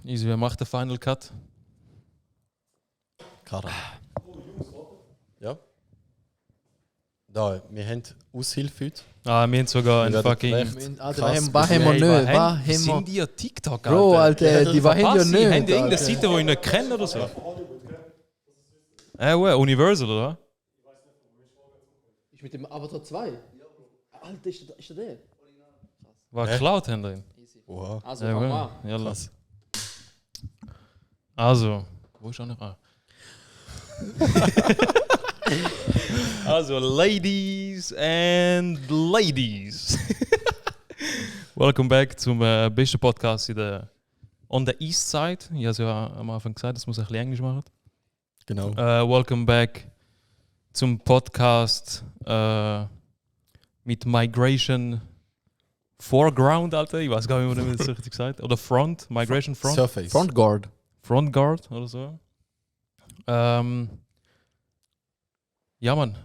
easy, wer macht den Final Cut? Karan. Ja. Da, wir haben Aushilfe heute. Wir haben sogar ein Wir werden fucking... recht Alter, krass was haben wir nicht? Was haben Sind wir? die auf TikTok, Bro, Alter, die waren ja Verpasst sie? nicht. Haben die irgendeine Alter. Seite, die ich nicht kenne oder so? Universal, oder? Ist mit dem Avatar 2? Alter, ist der? War geklaut, haben die. Oha. Also, Ja, Mama. ja, Krass. Also, wo ist auch noch? Also, Ladies and Ladies. Welcome back zum besten Podcast on the East Side. Ich habe es ja am Anfang gesagt, das muss ein bisschen Englisch machen. Genau. Welcome back zum Podcast mit Migration Foreground, Alter. Ich weiß gar nicht, wie man das richtig sagt. Oder Front, Migration Front. Surface. Front Guard. Front Guard oder so. Ja, Mann.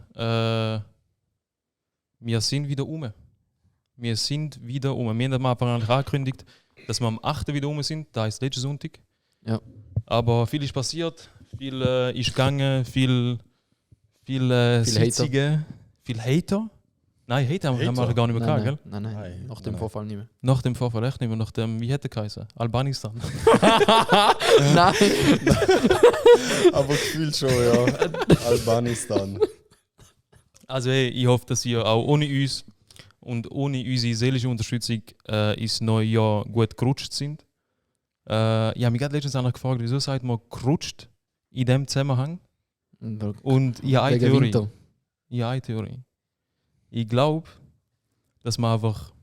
Wir sind wieder Wir haben am Anfang eigentlich angekündigt, dass wir am 8. wieder sind. Da ist letzten Sonntag. Ja. Aber viel ist passiert. Viel ist gegangen. Viel Sitzungen. Viel Hater. Nein, Hater haben wir gar nicht mehr gehabt, gell? Nein. Nach dem Vorfall nicht mehr. Nach dem Vorfall echt nicht mehr. Nach dem, wie hätte er geheißen? Albanistan. Nein. Aber gefühlt schon, ja. Albanistan. Also hey, ich hoffe, dass ihr auch ohne uns und ohne unsere seelische Unterstützung ins neue Jahr gut gerutscht sind. Ich habe mich gerade letztens auch noch gefragt, wieso sagt man gerutscht in diesem Zusammenhang? Und ich habe eine Wegen Theorie. Winter. Ich glaube, dass man einfach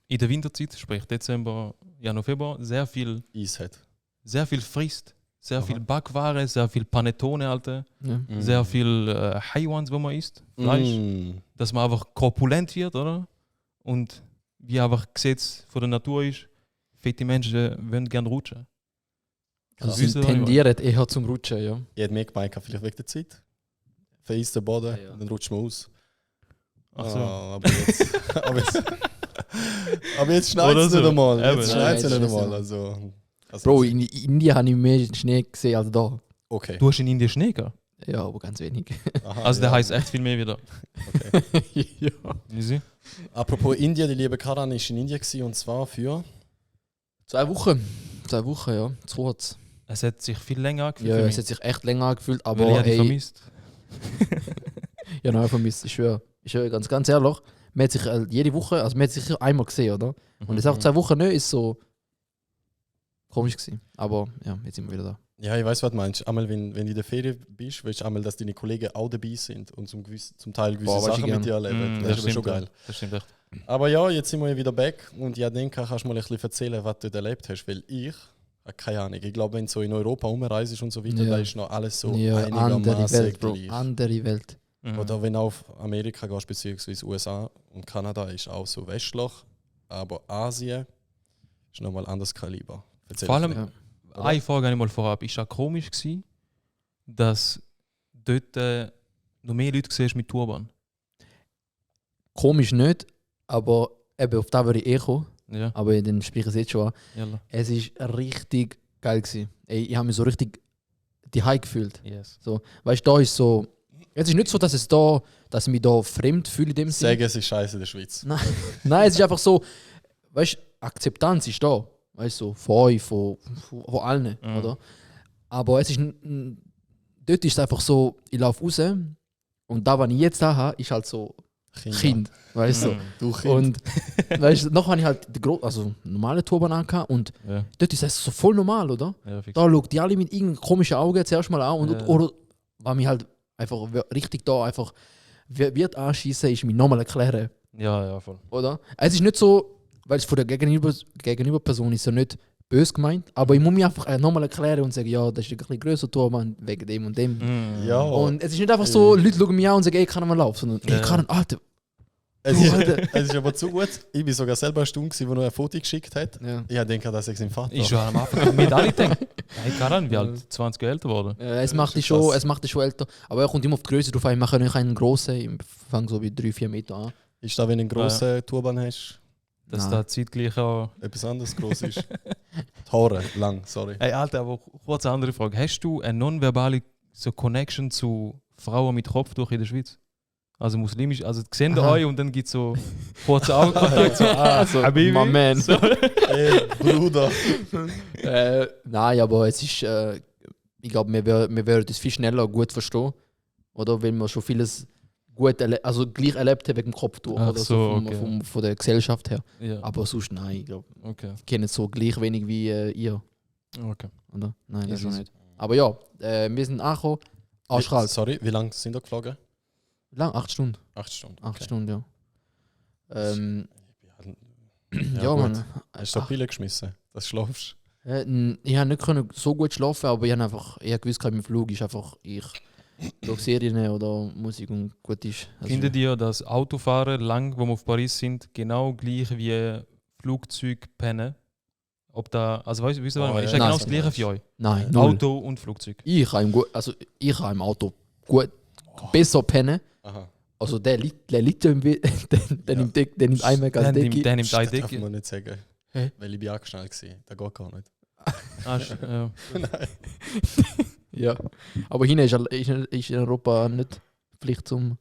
in der Winterzeit, sprich Dezember, Januar, Februar, sehr viel Eis hat. frisst. Sehr viel Backware, sehr viel Panettone, Alter. Ja. Sehr viel Haiwans, wo man isst. Fleisch. Dass man einfach korpulent wird, oder? Und wie einfach Gesetz von der Natur ist, fette Menschen wollen gerne rutschen. Also Wisst sie ihr, was ich tendieren eher zum Rutschen, ja. Ich hätte mehr gemeint, vielleicht wegen der Zeit. Vereist den Boden, Ja. dann rutscht man aus. Ach so. Aber jetzt schneit Oder es so. nicht einmal. Eben. Jetzt schneit es Nein, nicht jetzt einmal. ist Also, Bro, in Indien habe ich mehr Schnee gesehen als da. okay. Du hast in Indien Schnee gehabt? Ja, aber ganz wenig. Aha, Also der ja. heißt echt viel mehr wieder. Okay. ja. Easy. Apropos Indien, die liebe Karan war in Indien gewesen, und zwar für... 2 Wochen. 2 Wochen, ja. Zu kurz. Es hat sich viel länger angefühlt. Ja, für es mich, hat sich echt länger angefühlt, weil ich aber habe dich hey, vermisst. ja, nein, vermisst, ich schwöre. Ich schwöre, ganz ehrlich, man hat sich jede Woche, also man hat sich einmal gesehen, oder? Und jetzt auch 2 Wochen nicht, ist so komisch gewesen. Aber ja, jetzt sind wir wieder da. Ja, ich weiß, was du meinst. Einmal, wenn du in der Ferien bist, willst du einmal, dass deine Kollegen auch dabei sind und zum Teil gewisse Boah, weiß ich Sachen mit dir erleben. Mm, Das ist aber schon stimmt, geil. Das stimmt echt. Aber ja, jetzt sind wir wieder back und ich denke, kannst du mal ein bisschen erzählen, was du dort erlebt hast, weil ich habe keine Ahnung. Ich glaube, wenn du so in Europa rumreist und so weiter, Ja. da ist noch alles so ja, andere einigermaßen Welt, Bro. gleich. Andere Welt. Mhm. Oder wenn du auf Amerika gehst, beziehungsweise USA und Kanada, ist auch so westlich. Aber Asien ist nochmal anderes Kaliber. Erzähl Vor allem, Ja. eine Frage habe ich mal vorab. Ist es komisch gewesen, dass dort noch mehr Leute siehst mit Turban? Komisch nicht, aber eben auf das würde ich kommen. Ja, Aber dann spreche ich es jetzt schon an. jalla. Es war richtig geil gewesen. Ey, ich habe mich so richtig die gefühlt. Yes. So, weißt du, da ist so. Es ist nicht so, dass ich mich da fremd fühle in dem Sinne. Sagen, es ist scheiße in der Schweiz. Nein, es ist einfach so, weißt du, Akzeptanz ist da. Weißt du, von euch, von allen, Mhm. oder? Aber es ist dort ist es einfach so, ich laufe raus und da, was ich jetzt da habe, ist halt so Kind, weißt du. Mhm. Du Kind. Und weißt du, noch habe ich halt die normale Turban angehabt und Ja, dort ist es so voll normal, oder? ja, fix. Da schaut die alle mit irgendeinem komischen Auge zuerst mal an und Ja. oder was mich halt einfach richtig da einfach wird anschießen, ist mir nochmal erklären, Ja, voll. oder? Es ist nicht so, weil es von der Gegenüberperson ist ja nicht böse gemeint, aber ich muss mir einfach nochmal erklären und sagen, ja, das ist ein bisschen größer Turban wegen dem und dem. Mhm. Ja, Und es ist nicht einfach so, Leute schauen mich an und sagen, ey, kann man laufen, sondern Ja. ey, kann Alter. es Du, ist, Alter. es ist aber zu gut. Ich war sogar selber eine Stunde, wo er ein Foto geschickt hat. Ja. Ich denke, das ist sein Vater. Ich schon am Anfang mit alle gedacht, hey, Karan, wie alt? 20 Jahre älter geworden? Es macht dich schon schon, krass. es macht dich schon älter. Aber er kommt immer auf die Größe drauf ein. Wir können einen grossen, ich fange so bei 3-4 Meter an. Ist da, wenn du einen grossen Turban hast, Dass Nein. da zeitgleich auch. etwas anderes groß ist? Tore, lang, sorry. Ey, Alter, aber kurz eine andere Frage. Hast du eine nonverbale so Connection zu Frauen mit Kopftuch in der Schweiz? Also muslimisch, also sehen die Aha. euch und dann gibt es so kurze Augenkontakt, so, Also, Habibi. my man. So. Ey, Bruder. Nein, aber es ist, ich glaube, wir werden es viel schneller gut verstehen. Oder wenn wir schon vieles gut also gleich erlebt haben wegen dem Kopftuch. Ach Oder so, so okay. von der Gesellschaft her. Ja, Aber sonst nein, ich glaube, okay. ich kenne es so gleich wenig wie ihr. Okay. Oder? Nein, das Easy. schon nicht. Aber ja, wir sind angekommen. Arschkalt. Sorry, wie lange sind wir geflogen? Wie lang? 8 Stunden. 8 Stunden. 8 okay. Stunden, ja. Ja, Ja, gut. Mann. Hast du so Pille geschmissen? Das schlafst Ich habe nicht können so gut schlafen, aber ich habe gewusst, mein Flug ist einfach, ich schaue Serien oder Musik und gut ist. Also, Findet ihr, dass Autofahren lang, wo wir auf Paris sind, genau gleich wie Flugzeug pennen? Ob da, also weißt du, ist ja ja, genau nein, das gleiche für euch? Nein, null. Auto und Flugzeug. Ich kann im Auto gut besser pennen. Aha. Also der liegt ja im der nimmt einmal als Der nimmt, Decke. der nimmt eine Das darf Decke. man nicht sagen. Hä? Weil ich bin angeschnallt war. Das geht gar nicht. Ja. Ja. Aber hier ist in Europa nicht Pflicht zum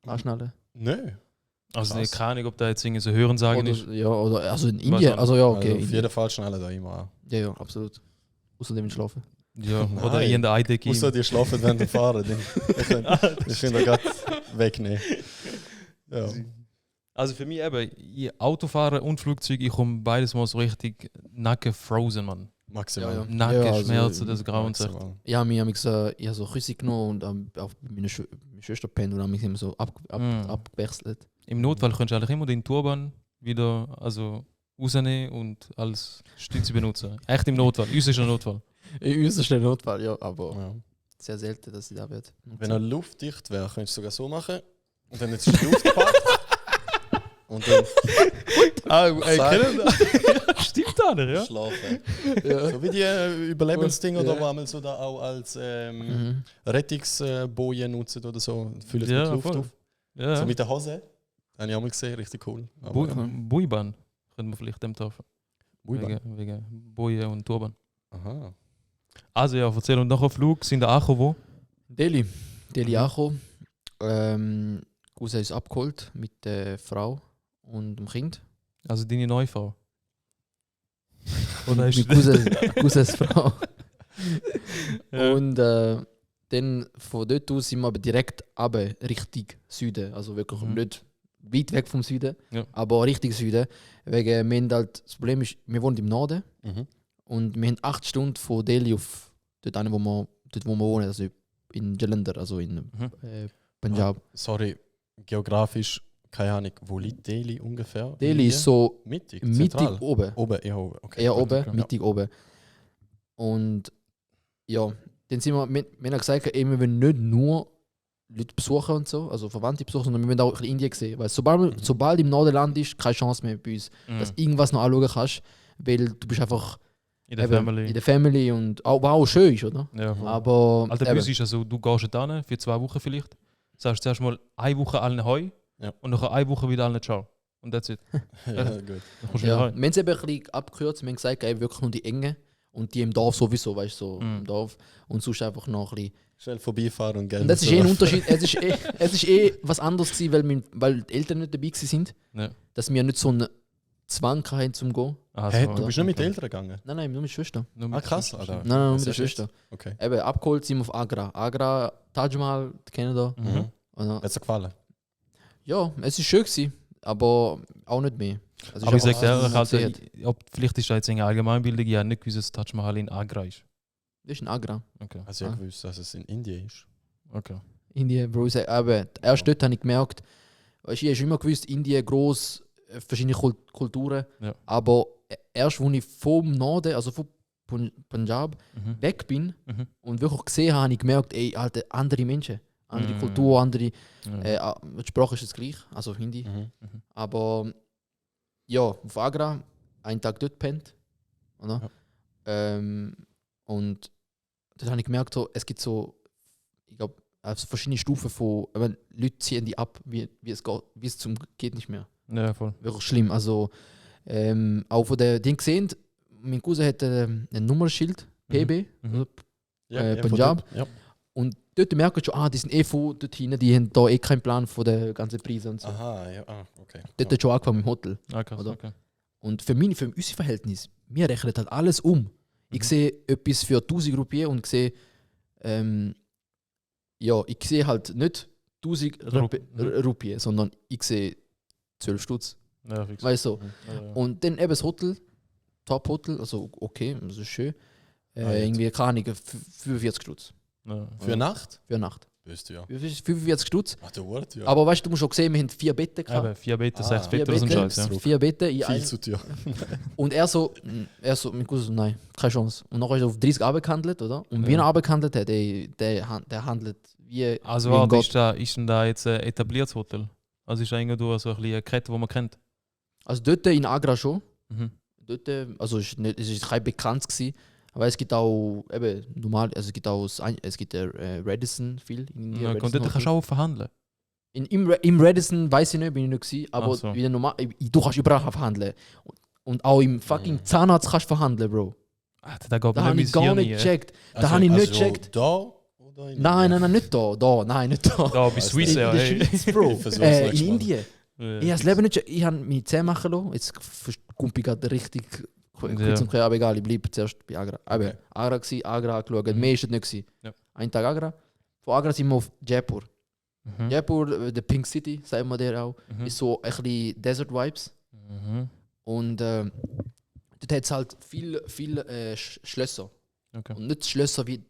Anschnallen. Nö. Also Krass. keine Ahnung, ob da jetzt irgendwie so Hörensagen ist. Oder, ja, oder also in Weiß Indien, auch also ja, okay. Also auf Indien. jeden Fall schneller da immer an. Ja, absolut. Außerdem mit Schlafen. Ja, Nein. oder in der Eidecke. Außer die schlafen während dem Fahren. Ich finde da gerade wegnehmen. Ja. Also für mich eben, Autofahren und Flugzeug, ich komme beides mal so richtig Nacken frozen, Mann. Maximal. Ja, ja. Nackenschmerzen, also, das Grauenzeug. Maximal. Ich habe so Küsse genommen und auch meine Schwester pennt und habe mich immer so abgewechselt. Im Notfall kannst du eigentlich immer den Turban wieder also rausnehmen und als Stütze benutzen. Echt im Notfall. Uns ist ein Notfall. In äußersten Notfall, ja, aber Ja. sehr selten, dass sie da wird. Wenn er luftdicht wäre, könntest du sogar so machen. Und dann jetzt die Luft gepackt. Und dann Stimmt da nicht, ja? schlafen. Ja. So wie die Überlebensdinger, Ja. da, wo einmal so da auch als Mhm. Rettungsbojen nutzen oder so. Füllen es Ja, mit Luft voll. auf. Ja. So mit der Hose. Das habe ich auch mal gesehen, richtig cool. Aber, ja. Buiban können wir vielleicht dem treffen. Buiban. Wegen Boje und Turban. Aha. Ah, Also ja, erzähl und nachher Flug sind der Acho wo? Delhi Acho. Cousin ist abgeholt mit der Frau und dem Kind. Also deine Neufrau. Oder Mit ist Cousins Frau. Ja. Und dann von dort aus sind wir aber direkt runter, Richtung Süden. Also wirklich Mhm. nicht weit weg vom Süden, Ja. aber Richtung Süden. Wegen, wir haben halt, das Problem ist, wir wohnen im Norden Mhm. und wir haben 8 Stunden von Delhi auf dort, wo wir wohnen, also in Jalandhar, also in Mhm. Punjab. Sorry, geografisch, keine Ahnung, wo liegt Delhi ungefähr? Delhi ist so mittig, mittig zentral. oben. Oben, eher oben. Okay. Eher gut, oben, okay. mittig oben. Und ja, dann sind wir haben gesagt, ey, wir wollen nicht nur Leute besuchen und so, also Verwandte besuchen, sondern wir wollen auch ein bisschen Indien sehen. Weil sobald im Norden Land ist, keine Chance mehr bei uns, dass du irgendwas noch anschauen kannst, weil du bist einfach in der eben Family. in der Family und auch, was auch schön ist, oder? Ja, voll. Aber Alter, bei eben, uns ist also, du gehst da hin für 2 Wochen vielleicht, sagst zuerst mal 1 Woche allen Heu Ja. und nachher 1 Woche wieder allen Ciao. Und that's it. Ja, gut. Dann kommst du ja, wieder wir haben es eben ein bisschen abgekürzt, wir haben gesagt, ey, wirklich nur die Enge und die im Dorf sowieso, weißt du, so im Dorf und sonst einfach noch ein bisschen. Schnell vorbeifahren und Geld. Und das ist ein Unterschied. Es ist was anderes gewesen, weil die Eltern nicht dabei sind. Ja. Dass wir nicht so einen Zwang hatten zum Gehen. Hä, du bist nicht mit den Eltern gegangen? Nein, nur mit Schwester. Ah, krass, Alter. Nein, nur Was mit der ist jetzt? Schwester. Okay. Eben, abgeholt sind wir auf Agra. Agra, Taj Mahal, kennen da. Mhm. Und, Hat's dir gefallen? ja, es war schön gewesen, aber auch nicht mehr. Also Aber ich ist sag dir einfach ehrlich, gesehen. Alter, vielleicht ist da jetzt eine Allgemeinbildung, ja nicht gewusst, dass Taj Mahal in Agra ist. Das ist in Agra. Okay. Also ich gewusst, dass es in Indien ist. Okay. Indien, Bro. Aber erst dort habe ich gemerkt, weißt du, ich habe immer gewusst, Indien groß, verschiedene Kulturen. Ja. Aber erst, als ich vom Norden, also von Punjab, Mhm. weg bin Mhm. und wirklich gesehen habe, habe ich gemerkt, ey, Alter, andere Menschen, andere Mhm. Kultur, andere. Ja. Die Sprache ist das gleich, also Hindi. Mhm. Aber ja, auf Agra, einen Tag dort pennt. Oder? Und dort habe ich gemerkt, so, es gibt so, ich glaube, also verschiedene Stufen von, Leute ziehen die ab, wie es geht, wie es geht nicht mehr. Ja, voll. Wirklich schlimm. Also auch von den Dingen gesehen, mein Cousin hat ein Nummernschild, PB, Mhm. von Punjab. dort, ja. Und dort merkt man schon, die sind von dort hinten, die haben da keinen Plan von den ganzen Preisen und so. Aha, ja, okay. Dort hat schon angefangen mit dem Hotel. Ah, krass, Oder? okay. Und für unser Verhältnis, wir rechnen halt alles um. Ich sehe etwas für 1000 Rupien und sehe, ich sehe halt nicht 1000 Rupien, sondern ich sehe 12 Stutz. Ja, fix. Weißt du? Ja. Und dann eben das Hotel, Top-Hotel, also okay, das ist schön. jetzt. Irgendwie, keine Ahnung, 45 Stutz Ja. Für Nacht? für eine Nacht. Bist du ja. 45 Stutz. Ach, der Wort, ja. Aber weißt du, du musst auch sehen, wir haben 4 Betten gehabt. Eben, 4 Betten, Ah. 6 4 Betten, so ein Betten, Scheiß, ja. 4 Betten in Viel ein. zu teuer. Und er so, mein Cousin so, nein, keine Chance. Und nachher ist er auf 30 abgehandelt, oder? Und wie Ja. er abgehandelt hat, der handelt wie. Also wie ein warte, Gott. ist denn da jetzt ein etabliertes Hotel? Also ist da irgendwo so ein bisschen eine Kette, die man kennt? Also dort in Agra schon. Mhm. Dort, also es ist kein bekannt gewesen. Aber es gibt auch eben normal, also es gibt Radisson viel in Indien. Ja, und Radisson dort Hotel. kannst du auch verhandeln. Im Radisson weiß ich nicht, bin ich nicht gewesen, aber Ach so. wie normal, du kannst überall verhandeln. Und auch im fucking Zahnarzt kannst du verhandeln, Bro. Ach, da geht Da man habe ich gar nicht gecheckt. Da habe ich nicht gecheckt. Da oder in Nein, nicht da. Nein, nicht da. Da bei Swiss, ja. In der Hey. Schweiz, Bro. Ich versuch's In nächstes Mal. Indien. Ich habe das Leben nicht. Ich habe meine Zähne machen lassen. Jetzt kommt ich gerade richtig kurz und quer, aber egal, ich bleibe zuerst bei Agra. Aber Okay. Agra war, Agra angeschaut. Mehr ist es nicht. Gewesen. Ja. Ein Tag Agra. Von Agra sind wir auf Jaipur. Mhm. Jaipur, der Pink City, sagen wir der auch, Mhm. ist so ein bisschen Desert Vibes. Mhm. Und dort hat es halt viel Schlösser. Okay. Und nicht Schlösser wie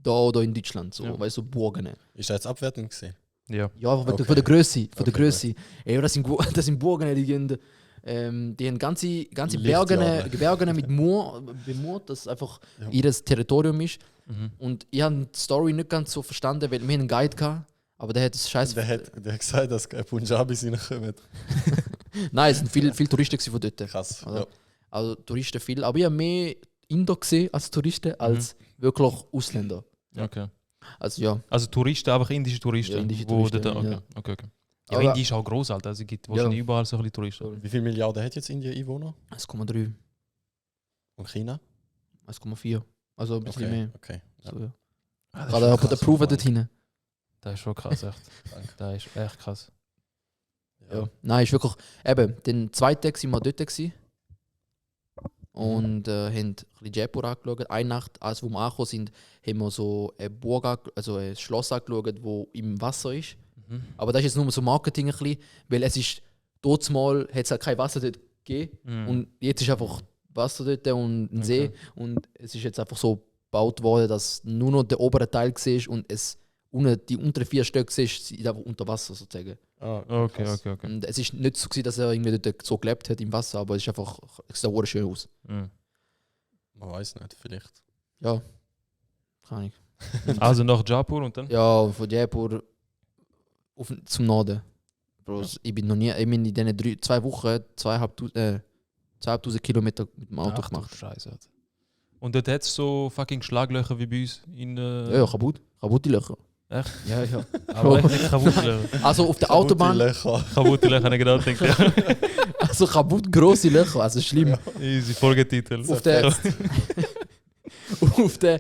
da oder in Deutschland, so, Ja. weißt du, so Burgen. Ist das jetzt abwertend gesehen? Ja. Ja, von Okay. der Größe. Von der Okay, Größe. Ey, das sind Burgen, die haben ganze Lichtjahre. Berge mit Moor bemoort, das einfach Ja. ihr Territorium ist. Mhm. Und ich habe die Story nicht ganz so verstanden, weil wir einen Guide hatten, aber der hat das Scheiß. Der hat gesagt, dass keine Punjabis reinkommen. Nein, es sind viele Touristen gewesen von dort. Krass. Oder? Ja. Also Touristen viel. Aber ich habe mehr Inder gesehen als Touristen, als wirklich Ausländer. Okay. Also ja. Also Touristen, einfach indische Touristen. Ja, indische wo Touristen, dort, okay. ja. Okay. Ja, Aber- Indien ist auch groß, Alter. Also es gibt wahrscheinlich überall so ein bisschen Touristen. Wie viele Milliarden hat jetzt Indien Einwohner? 1,3, Und China? 1,4. Also ein bisschen Okay, mehr. okay. Ja. So, ja. Ah, das ist Gerade schon aber der krass, Prover Mann. dort hinten. Das ist schon krass, echt. Danke. Das ist echt krass. Ja. Nein, ist wirklich. Eben, den zweiten Tag sind wir dort gewesen. Und haben ein bisschen Jaipur angeschaut. Eine Nacht, als wir angekommen sind, haben wir so eine Burg, also ein Schloss angeschaut, das im Wasser ist. Mhm. Aber das ist jetzt nur so Marketing ein bisschen, weil es ist, dort mal hat es halt kein Wasser dort gegeben. Mhm. Und jetzt ist einfach Wasser dort und ein See. Okay. Und es ist jetzt einfach so gebaut worden, dass nur noch der obere Teil siehst und es die unteren 4 Stücke siehst, sind einfach unter Wasser sozusagen. Ah, Okay, krass. okay, okay. Und es ist nicht so gewesen, dass er irgendwie dort so gelebt hat im Wasser, aber es ist einfach, es sieht auch schön aus. Mhm. Man weiß nicht, vielleicht. Ja, kann ich. Also nach Jaipur und dann? Ja, und von Jaipur zum Norden. Bro, ich bin noch nie, ich bin in diesen 2 Wochen 2500 Kilometer mit dem Auto Ach du gemacht. Scheiße. Alter. Und dort hat es so fucking Schlaglöcher wie bei uns in. Ja, kaputte Löcher. Echt? Ja, ja. Aber nicht kaputte Löcher. Also auf der Kaputte Autobahn, Löcher. Kaputte Löcher, habe ich gedacht. Denke. also kaputt grosse Löcher, also schlimm. Easy Folgetitel. Auf der,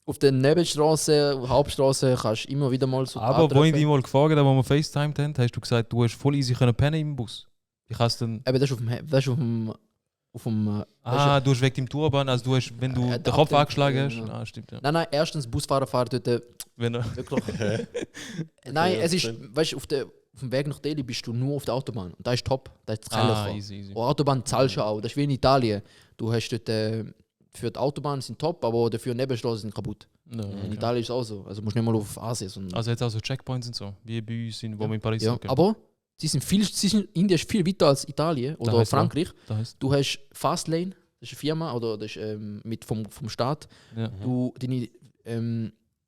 auf der Nebenstraße, Hauptstraße kannst du immer wieder mal so Aber wo ich antreffen. dich mal gefragt habe, wo wir FaceTimed haben, hast du gesagt, du hast voll easy können pennen im Bus. Ich hast dann. Eben, das ist auf dem Ah, du hast wegen dem Turban, also du hast, wenn du der den Kopf Abdruck, angeschlagen hast. ja. Ah, stimmt, ja. Nein, erstens Busfahrer fahren dort Wenn er, wirklich. Nein, es ist, weißt du, auf dem Weg nach Delhi bist du nur auf der Autobahn. Und da ist top, da ist kein Löcher. easy, easy. Und Autobahn zahlst du auch, das ist wie in Italien. Du hast dort, für die Autobahn sind top, aber dafür Nebenstraßen sind kaputt. Ja, In okay. Italien ist es auch so. Also musst du nicht mal auf Asien. Sondern, Also jetzt auch so Checkpoints und so, wie bei uns, wo wir in Paris ja, sind. aber Indien ist viel weiter als Italien oder heisst Frankreich. Das heißt, Du hast Fastlane, das ist eine Firma oder das ist vom Staat. ja.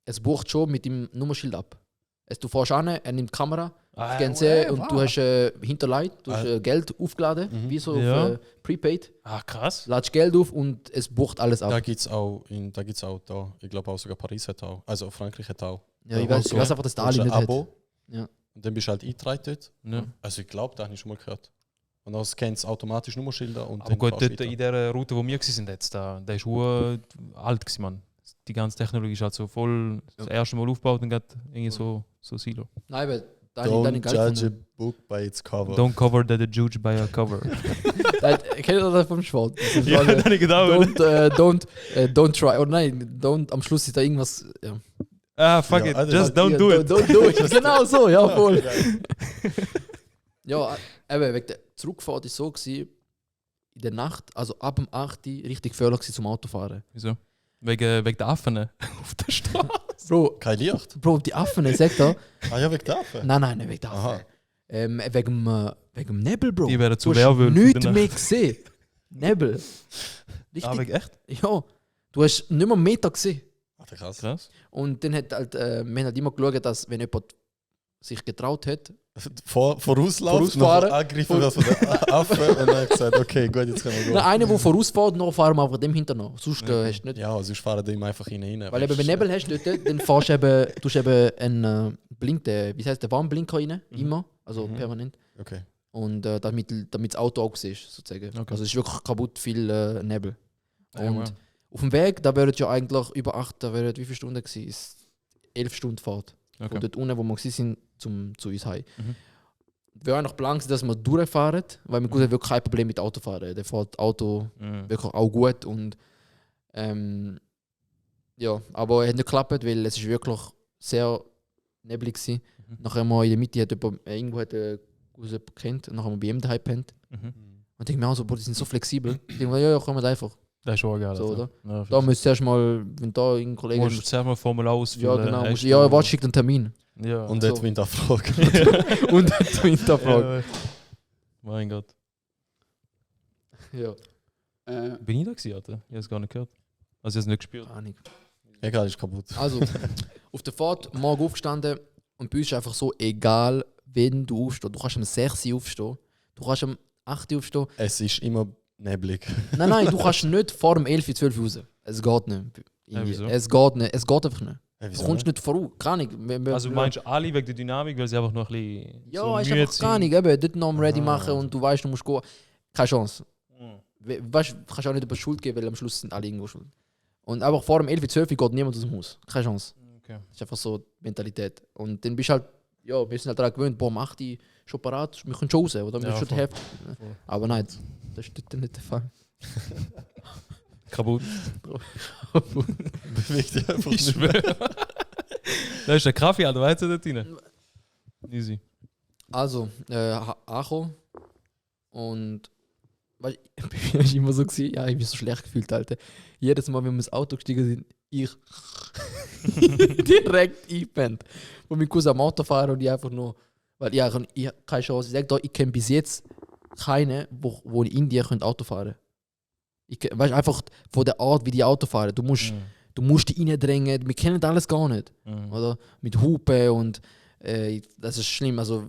Es bucht schon mit dem Nummernschild ab. Du fährst an, er nimmt die Kamera, Ah, scannt sie und du hast Hinterleit, du hast Geld aufgeladen, wie so Ja. auf Prepaid. Ah, krass. Ladest Geld auf und es bucht alles ab. Da gibt es auch, da. Ich glaube auch sogar Paris hat auch. Also Frankreich hat auch. Ja, ich da weiß, hast ich weiß einfach, dass du Italien ein nicht hat. Abo. Ja. Und dann bist du halt eingetragen dort. Ja. Also ich glaube, da habe ich schon mal gehört. Und dann scannt es automatisch Nummerschilder und Aber dann gut, fahrst du dort weiter. in der Route, wo wir waren, jetzt, der ist alt gewesen, Mann. Die ganze Technologie ist halt so voll das erste Mal aufgebaut und geht irgendwie so Silo. Nein, aber da habe ich Don't geil judge a gefunden. book by its cover. Don't cover the judge by a cover. Kennt ihr das vom Schwarz? Ja, das habe ich gedacht. Don't try. Oder nein, don't, am Schluss ist da irgendwas. Ja. Ah, fuck Ja, it, also just halt- don't do it. Don't do it. Genau so, ja, voll. Ja, eben, wegen der Zurückfahrt war es so, gewesen, in der Nacht, also ab dem 8. Uhr, richtig gefährlich gewesen zum Autofahren. Wieso? Wegen der Affen auf der Straße. Bro, Kein Licht? Bro, die Affen, sagt er. Ah ja, wegen der Affen? Nein, nicht wegen der Aha. Affen. Wegen dem Nebel, Bro. Die werden zu Du hast Werwölfen. nichts danach. mehr gesehen. Nebel. Ah, Richtig. wegen echt? Ja, du hast nicht mehr einen Meter gesehen. Ach, krass. Krass. Und dann hat halt, wir haben halt immer geschaut, dass wenn jemand sich getraut hat, Vorauslaufen, Vorausfahren. angegriffen wird von der Affen und dann gesagt, okay, gut, jetzt können wir gehen. na, einer, der vorausfährt, noch fahren wir einfach dem hinterher. Sonst hast du nicht. Ja, sonst fahren die ihm einfach hinein. Weil eben, wenn du Nebel hast, dort, dann fährst du eben, tust eben einen Blink, wie heißt der Warnblinker rein, immer, also permanent. Okay. Und damit das Auto auch siehst, sozusagen. Okay. Also es ist wirklich kaputt viel Nebel. Ja, Und wow. auf dem Weg, da wären ja eigentlich über 8, da wären wie viele Stunden gewesen? 11 Stunden Fahrt. Okay. Von dort unten, wo wir waren, zu uns heim. Mhm. Wir haben noch Plan, dass wir durchfahren, weil wir haben wirklich kein Problem mit Autofahren. Der fährt Auto Mhm. wirklich auch gut und ja, aber es hat nicht geklappt, weil es ist wirklich sehr neblig war. Nachher mal in der Mitte hat jemand, irgendwo hat jemand gekannt und nachher haben wir bei ihm daheim gepennt. Mhm. Und ich denke mir auch so, boah, die sind so flexibel. Ich denke mir, ja, kommen wir einfach. Das ist schon geil. So, Alter. oder? Ja, Da musst du erst mal, wenn da ein Kollege musst du zuerst mal Formular ausfüllen. ja, genau, hast musst, du- ja, warte, schickt einen Termin. Ja. Und So. dort Wind abfragen. Und dann die Hinterfrage. Ja. Mein Gott. Ja. Bin ich da gewesen, Alter? Ich habe es gar nicht gehört. Also ich habe es nicht gespürt. Ahnung. Egal, ist kaputt. Also, auf der Fahrt morgen aufgestanden und bei uns ist einfach so, egal, wenn du aufstehst. Du kannst am 6 Uhr aufstehen, du kannst am 8 Uhr aufstehen. Es ist immer neblig. Nein, du kannst nicht vor dem 11 Uhr, 12 Uhr raus. Es geht nicht. wieso? Es geht nicht. Es geht einfach nicht. Hey, Du wieso kommst nicht? nicht voraus. Keine Ahnung. Also meinst du alle wegen der Dynamik, weil sie einfach noch ein bisschen Ja, so ist müde einfach gar nicht. Eben, dort noch am Ready Ah. machen und du weißt, du musst gehen. Keine Chance. Mhm. Weißt du, kannst auch nicht über Schuld geben, weil am Schluss sind alle irgendwo schuld. Und einfach vor dem 11 Uhr, 12 Uhr geht niemand aus dem Haus. Keine Chance. Okay. Das ist einfach so die Mentalität. Und dann bist du halt, ja, wir sind halt daran gewöhnt, boah, mach die schon parat, wir können schon raus, oder? Wir Ja, schon die voll. Hälfte. Voll. Aber nein, das ist dort nicht der Fall. Kaputt. Bewegt dich einfach Ich nicht mehr. schwöre. Da ist der Kaffee, Alter, weißt du dort rein? Easy. Also, angekommen und weil ich war immer so gewesen, ja, ich bin so schlecht gefühlt, Alter. Jedes Mal, wenn wir ins Auto gestiegen sind, ich direkt eingepennt. Wo mein Cousin am Auto fahren und ich einfach nur, weil ich habe keine Chance. Ich sage da, ich kenne bis jetzt keinen, wo in Indien Auto fahren können. Weißt einfach von der Art, wie die Auto fahren. Du musst die reindrängen, wir kennen das alles gar nicht. Mhm. Oder? Mit Hupen und das ist schlimm. Also,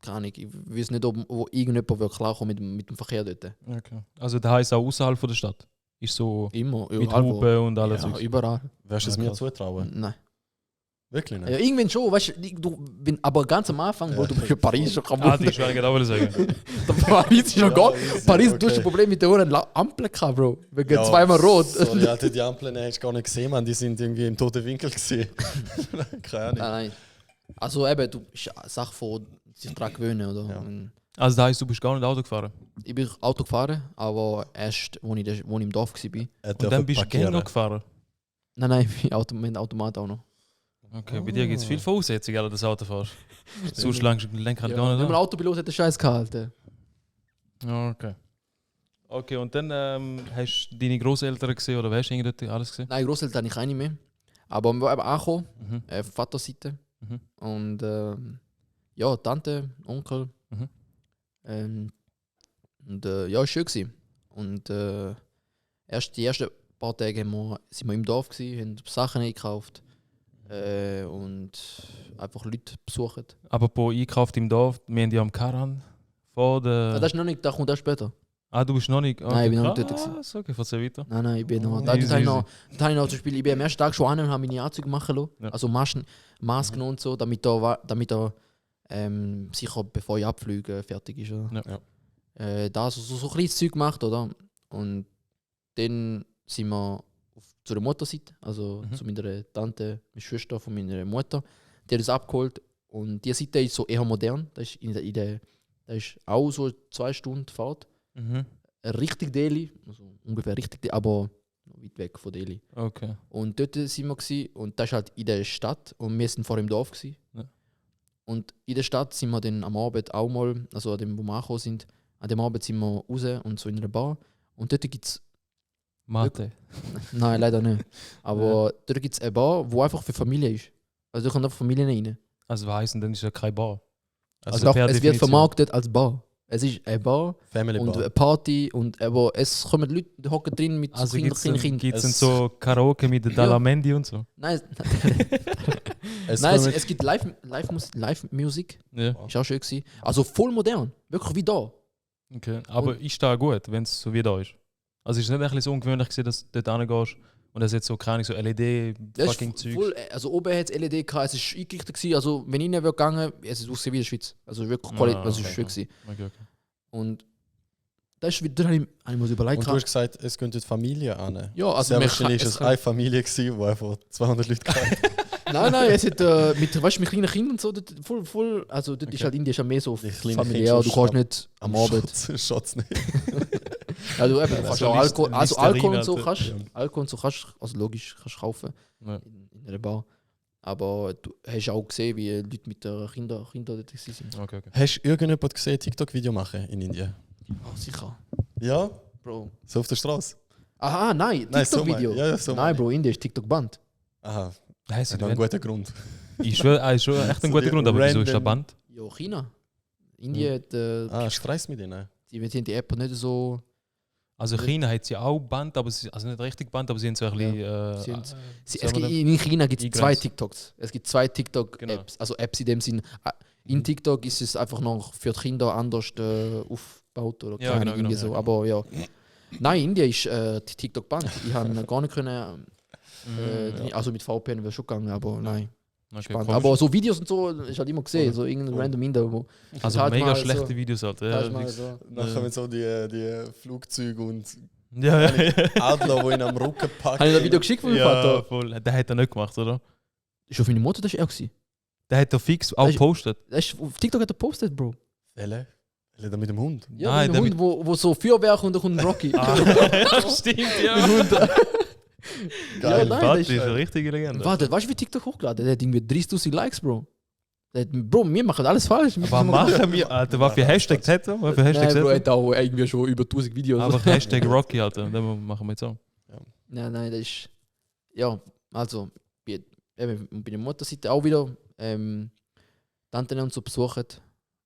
keine Ahnung, ich weiß nicht, ob irgendjemand will klarkommen mit dem Verkehr dort. Okay. Also das heisst auch außerhalb von der Stadt? Ist so Immer, mit überall. Hupen und alles. Ja, überall. Wirst du es Ja, mir krass. zutrauen? Nein. Wirklich nicht? Ja, irgendwann schon, weißt aber ganz am Anfang, wo du bist in Paris schon kaputt. Ah, die ich eigentlich auch sagen. Paris ist schon gar. easy, Paris, du hast okay. ein Problem mit der Uhren Ampel gehabt, Bro. Wegen Ja, zweimal rot. Sorry, Alter, die Ampeln hast du gar nicht gesehen, man. Die sind irgendwie im toten Winkel gesehen. Keine Ahnung. Nein. Also eben, du bist eine Sache von sich daran gewöhnen, oder? Ja. Und Also das heisst, du bist gar nicht Auto gefahren? ich bin Auto gefahren, aber erst, wo ich im Dorf war. Und dann bist du Gänger gefahren? Nein, mit Automat auch noch. Okay, bei dir gibt es viel Voraussetzungen, Alter, das Auto fährst. So schlank Lenkrad gar Wenn nicht man an. Autopilot hat, den Scheiß gehalten. Okay. Okay, und dann hast du deine Großeltern gesehen oder weißt du dort alles gesehen? Nein, Großeltern habe ich keine mehr. Aber wir waren eben angekommen, Mhm. Vaterseite. Mhm. Und ja, Tante, Onkel. Mhm. Und ja, es war schön gewesen. Und die ersten paar Tage sind wir im Dorf gewesen, haben Sachen eingekauft und einfach Leute besucht. Aber pro einkauft im Dorf, wir haben ja am Karan vor der... Das ist noch nicht, das kommt erst später. Ah, du bist noch nicht... Okay, Nein, ich bin noch nicht dort krass, okay, erzähl weiter. Nein, ich bin noch. Oh, Da easy, habe ich noch zum Beispiel, ich bin am ersten Tag schon an und habe meine Anzüge machen lassen. Ja. Also Masken und so, damit er sicher bevor ich abfliege fertig ist. Oder? Ja. da so kleines Zeug gemacht, oder? Und dann sind wir zu der Mutterseite, also zu meiner Tante, meine Schwester von meiner Mutter. Die hat uns abgeholt und die Seite ist so eher modern. Das ist, das ist auch so 2 Stunden Fahrt. Richtig Delhi, also ungefähr richtig, aber weit weg von Delhi. Okay. Und dort sind wir gewesen, und das ist halt in der Stadt und wir sind vor im Dorf gewesen. Ja. Und in der Stadt sind wir dann am Abend auch mal, also an dem, wo wir angekommen sind, an dem Abend sind wir raus und so in einer Bar. Und dort gibt es, Mathe. nein, leider nicht, aber dort gibt es eine Bar, wo einfach für Familie ist. Also da kommen einfach Familien rein. Also was heisst denn, dann ist ja keine Bar. Also Doch, per es wird Definition. vermarktet als Bar. Es ist eine Bar Family und Bar. eine Party, und, aber es kommen Leute, die hocken drin mit Also so kleinen Kindern. gibt es Es- so Karaoke mit der Ja. Dalamendi und so? Nein, Es nein, kommen- es gibt Live-Musik. Ja. Ist auch schön gewesen. Also voll modern. Wirklich wie da. Okay. Aber ist da gut, wenn es so wie da ist? Also ist es nicht ein bisschen so ungewöhnlich gewesen, dass du dort hingehst und es jetzt so keine so Das LED-fucking ist Zeug? voll, also oben hat es LED gehabt, es ist eingerichtet gewesen. Also wenn ich nicht gegangen, es ist ausgesehen wie in der Schweiz. Also wirklich Qualität, also es ist schön gewesen. Okay. Und das ist wieder, habe ich mir überlegt. Und du hast gesagt, es gehen die Familie an. Ja, also Sehr man wahrscheinlich kann- ist es eine Familie gewesen, wo einfach 200 Leute hatten. Nein, es hat mit, weißt, mit kleinen Kindern und so, dort, voll, also dort ist Okay. halt Indien ist ja mehr so Die kleinen familiär, Kinder du schon kannst nicht am Abend. Schatz nicht. Also eben, du kannst so auch Alkohol, also Listerin, Alkohol und so Alter. kannst, Ja. Alkohol und so kannst, also logisch, kannst kaufen Ja. in einer Bar. Aber du hast auch gesehen, wie Leute mit den Kindern dort sind. Okay. Hast du irgendjemand gesehen, TikTok-Video machen in Indien? Oh, sicher. Ja? Bro. So auf der Straße? Aha, nein, Nein, so TikTok-Video. meine- ja, so Nein, meine Bro, Indien ist TikTok-Band. Aha, Heißt hat noch einen guten Grund. ist schon echt ein So guter die Grund, aber wieso ist der random- Band? Ja, China. Indien hat, Streits mit ihnen? die haben die App nicht so. Also China hat sie auch Band, aber sie, also nicht richtig Band, aber sie haben so ein bisschen. Sie haben- soll Es man gibt, in China gibt es 2 eingrenzen? TikToks. Es gibt 2 TikTok-Apps. Genau. Also Apps in dem Sinn. In TikTok ist es einfach noch für die Kinder anders aufgebaut oder Ja, keine genau, Ahnung, irgendwie genau. so. Aber ja. Nein, Indien ist die TikTok-Band. Ich habe gar nicht können. Also mit VPN wäre schon gegangen, aber nein. Okay, Spannend. komisch. Aber so Videos und so, ich halt immer gesehen, so irgendein Cool. random Inder, wo. Also halt mega mal schlechte so- Videos halt. da Ja, ist mal fix. so. Nachher mit so die Flugzeuge und Ja, ja, Adler, die ihn am Rücken packen. Habe ich das Video geschickt von meinem ja, Vater? voll. Der hat er nicht gemacht, oder? Ist auf meine Mutter, das war er gewesen. Der hat er fix auch Das ist- gepostet. Das ist, auf TikTok hat er gepostet, Bro. Welche? Welche da mit dem Hund? Ja, Nein, mit einem der Hund, wo so Feuerwerk und da kommt ein Rocky. Stimmt, ja. Ja, nein, das Vati ist, ist eine richtige Legende. Warte, weißt du, wie TikTok hochgeladen? Der hat irgendwie 30.000 Likes, Bro. Der hat, Bro, wir machen alles falsch. Wir Was machen- machen wir, Alter? Was für Hashtags hat er? Was für Hashtags Nein, Bro, hat hat auch irgendwie schon über 1000 Videos. er? Aber Hashtag Rocky, Alter. Den machen wir jetzt auch. Nein, das ist. Ja, also, eben, bei der Mutterseite auch wieder Tanten und so besucht.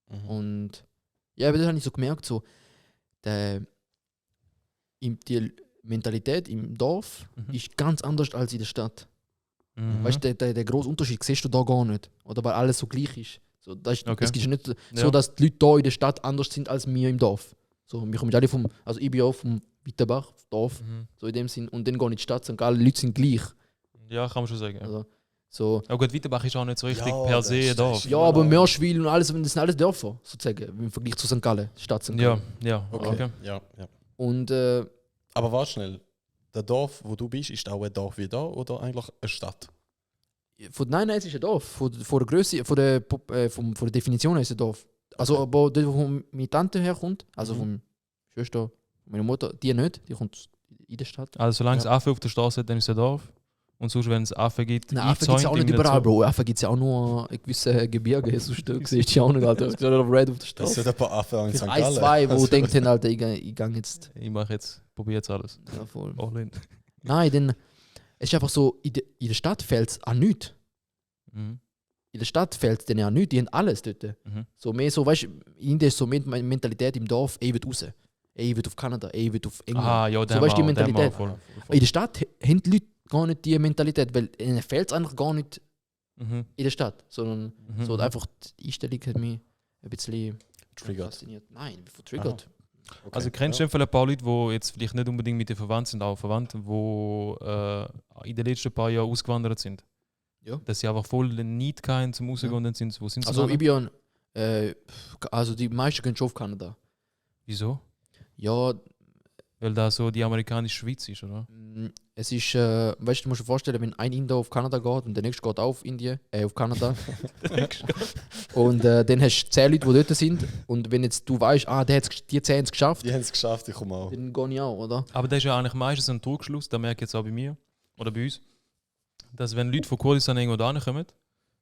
Mhm. Und ja, aber das habe ich so gemerkt, so, die Mentalität im Dorf Mhm. ist ganz anders als in der Stadt. Mhm. Weißt du, der grosse Unterschied siehst du da gar nicht. Oder weil alles so gleich ist. So, das ist, Okay. Es ist nicht so, Ja. dass die Leute hier in der Stadt anders sind als wir im Dorf. So, wir kommen alle vom, also ich bin auch vom Wittenbach, Dorf, Mhm. so in dem Sinn. Und dann gehe ich in die Stadt, St. Gallen, die Leute sind gleich. Ja, kann man schon sagen. Ja. Also, so, Ja gut, Wittenbach ist auch nicht so richtig Ja, per das se ist- da. das ist- ja, aber Mörschwil und alles, das sind alles Dörfer, sozusagen, im Vergleich zu St. Gallen, Stadt St. Ja, Gallen. ja. Okay. Okay. Ja. Und Aber warte schnell. Der Dorf, wo du bist, ist auch ein Dorf wie da oder eigentlich eine Stadt? nein, es ist ein Dorf. Von der Größe, von der Definition her ist es ein Dorf. Also, aber dort, wo meine Tante herkommt, also Mhm. von Schwester, meine Mutter, die nicht, die kommt in der Stadt. Also solange es Ja. Affen auf der Straße hat, dann ist es ein Dorf. Und sonst, wenn es Affen gibt, Nein, Affen gibt es ja auch nicht eingezäunt, überall, irgendwie Bro. Affen gibt es ja auch nur in gewissen Gebirgen. Sonst siehst du ja auch nicht, Alter. Es gibt ja Red auf der Das Straße. sind ein paar Affen in St. Für Gallen. ein, zwei, wo Also- denkt dann, Alter, ich gang jetzt. so. Ich mache jetzt, probiere jetzt alles. Ja, voll. All in. Nein, dann es ist einfach so, in der Stadt fällt es an nichts. Mhm. In der Stadt fällt es denen an nichts, die haben alles dort. Mhm. So mehr so, weißt du, in Indien ist so Mentalität im Dorf, ich will raus. Ich will auf Kanada, ich will auf England. Ah, ja, So, weißt du, die der Mentalität. voll. In der Stadt haben die Leute gar nicht diese Mentalität, weil ihnen fällt es eigentlich gar nicht Mhm. in der Stadt, sondern Mhm. so einfach die Einstellung hat mich ein bisschen Triggert. fasziniert. Nein, ich bin vertriggert. Okay. Also kennst du Ja. ja. ein paar Leute, die jetzt vielleicht nicht unbedingt mit dir verwandt sind, auch verwandt, die in den letzten paar Jahren ausgewandert sind? Ja. Dass sie einfach voll den Need hatten zum Rausgehen Ja. und dann sind sie, wo sind sie Also ich gegangen? bin also die meisten gehen schon auf Kanada. Wieso? Ja, Weil da so die amerikanische Schweiz ist, oder? es ist, weißt du, musst dir vorstellen, wenn ein Inder auf Kanada geht und der nächste geht auf auf Kanada. Und dann hast du 10 Leute, die dort sind. Und wenn jetzt du weißt, die 10 haben es geschafft, Die haben es geschafft, ich komme auch. dann gehe ich auch, oder? Aber das ist ja eigentlich meistens ein Trugschluss, das merke ich jetzt auch bei mir oder bei uns, dass wenn Leute von Kurdistan irgendwo da kommen,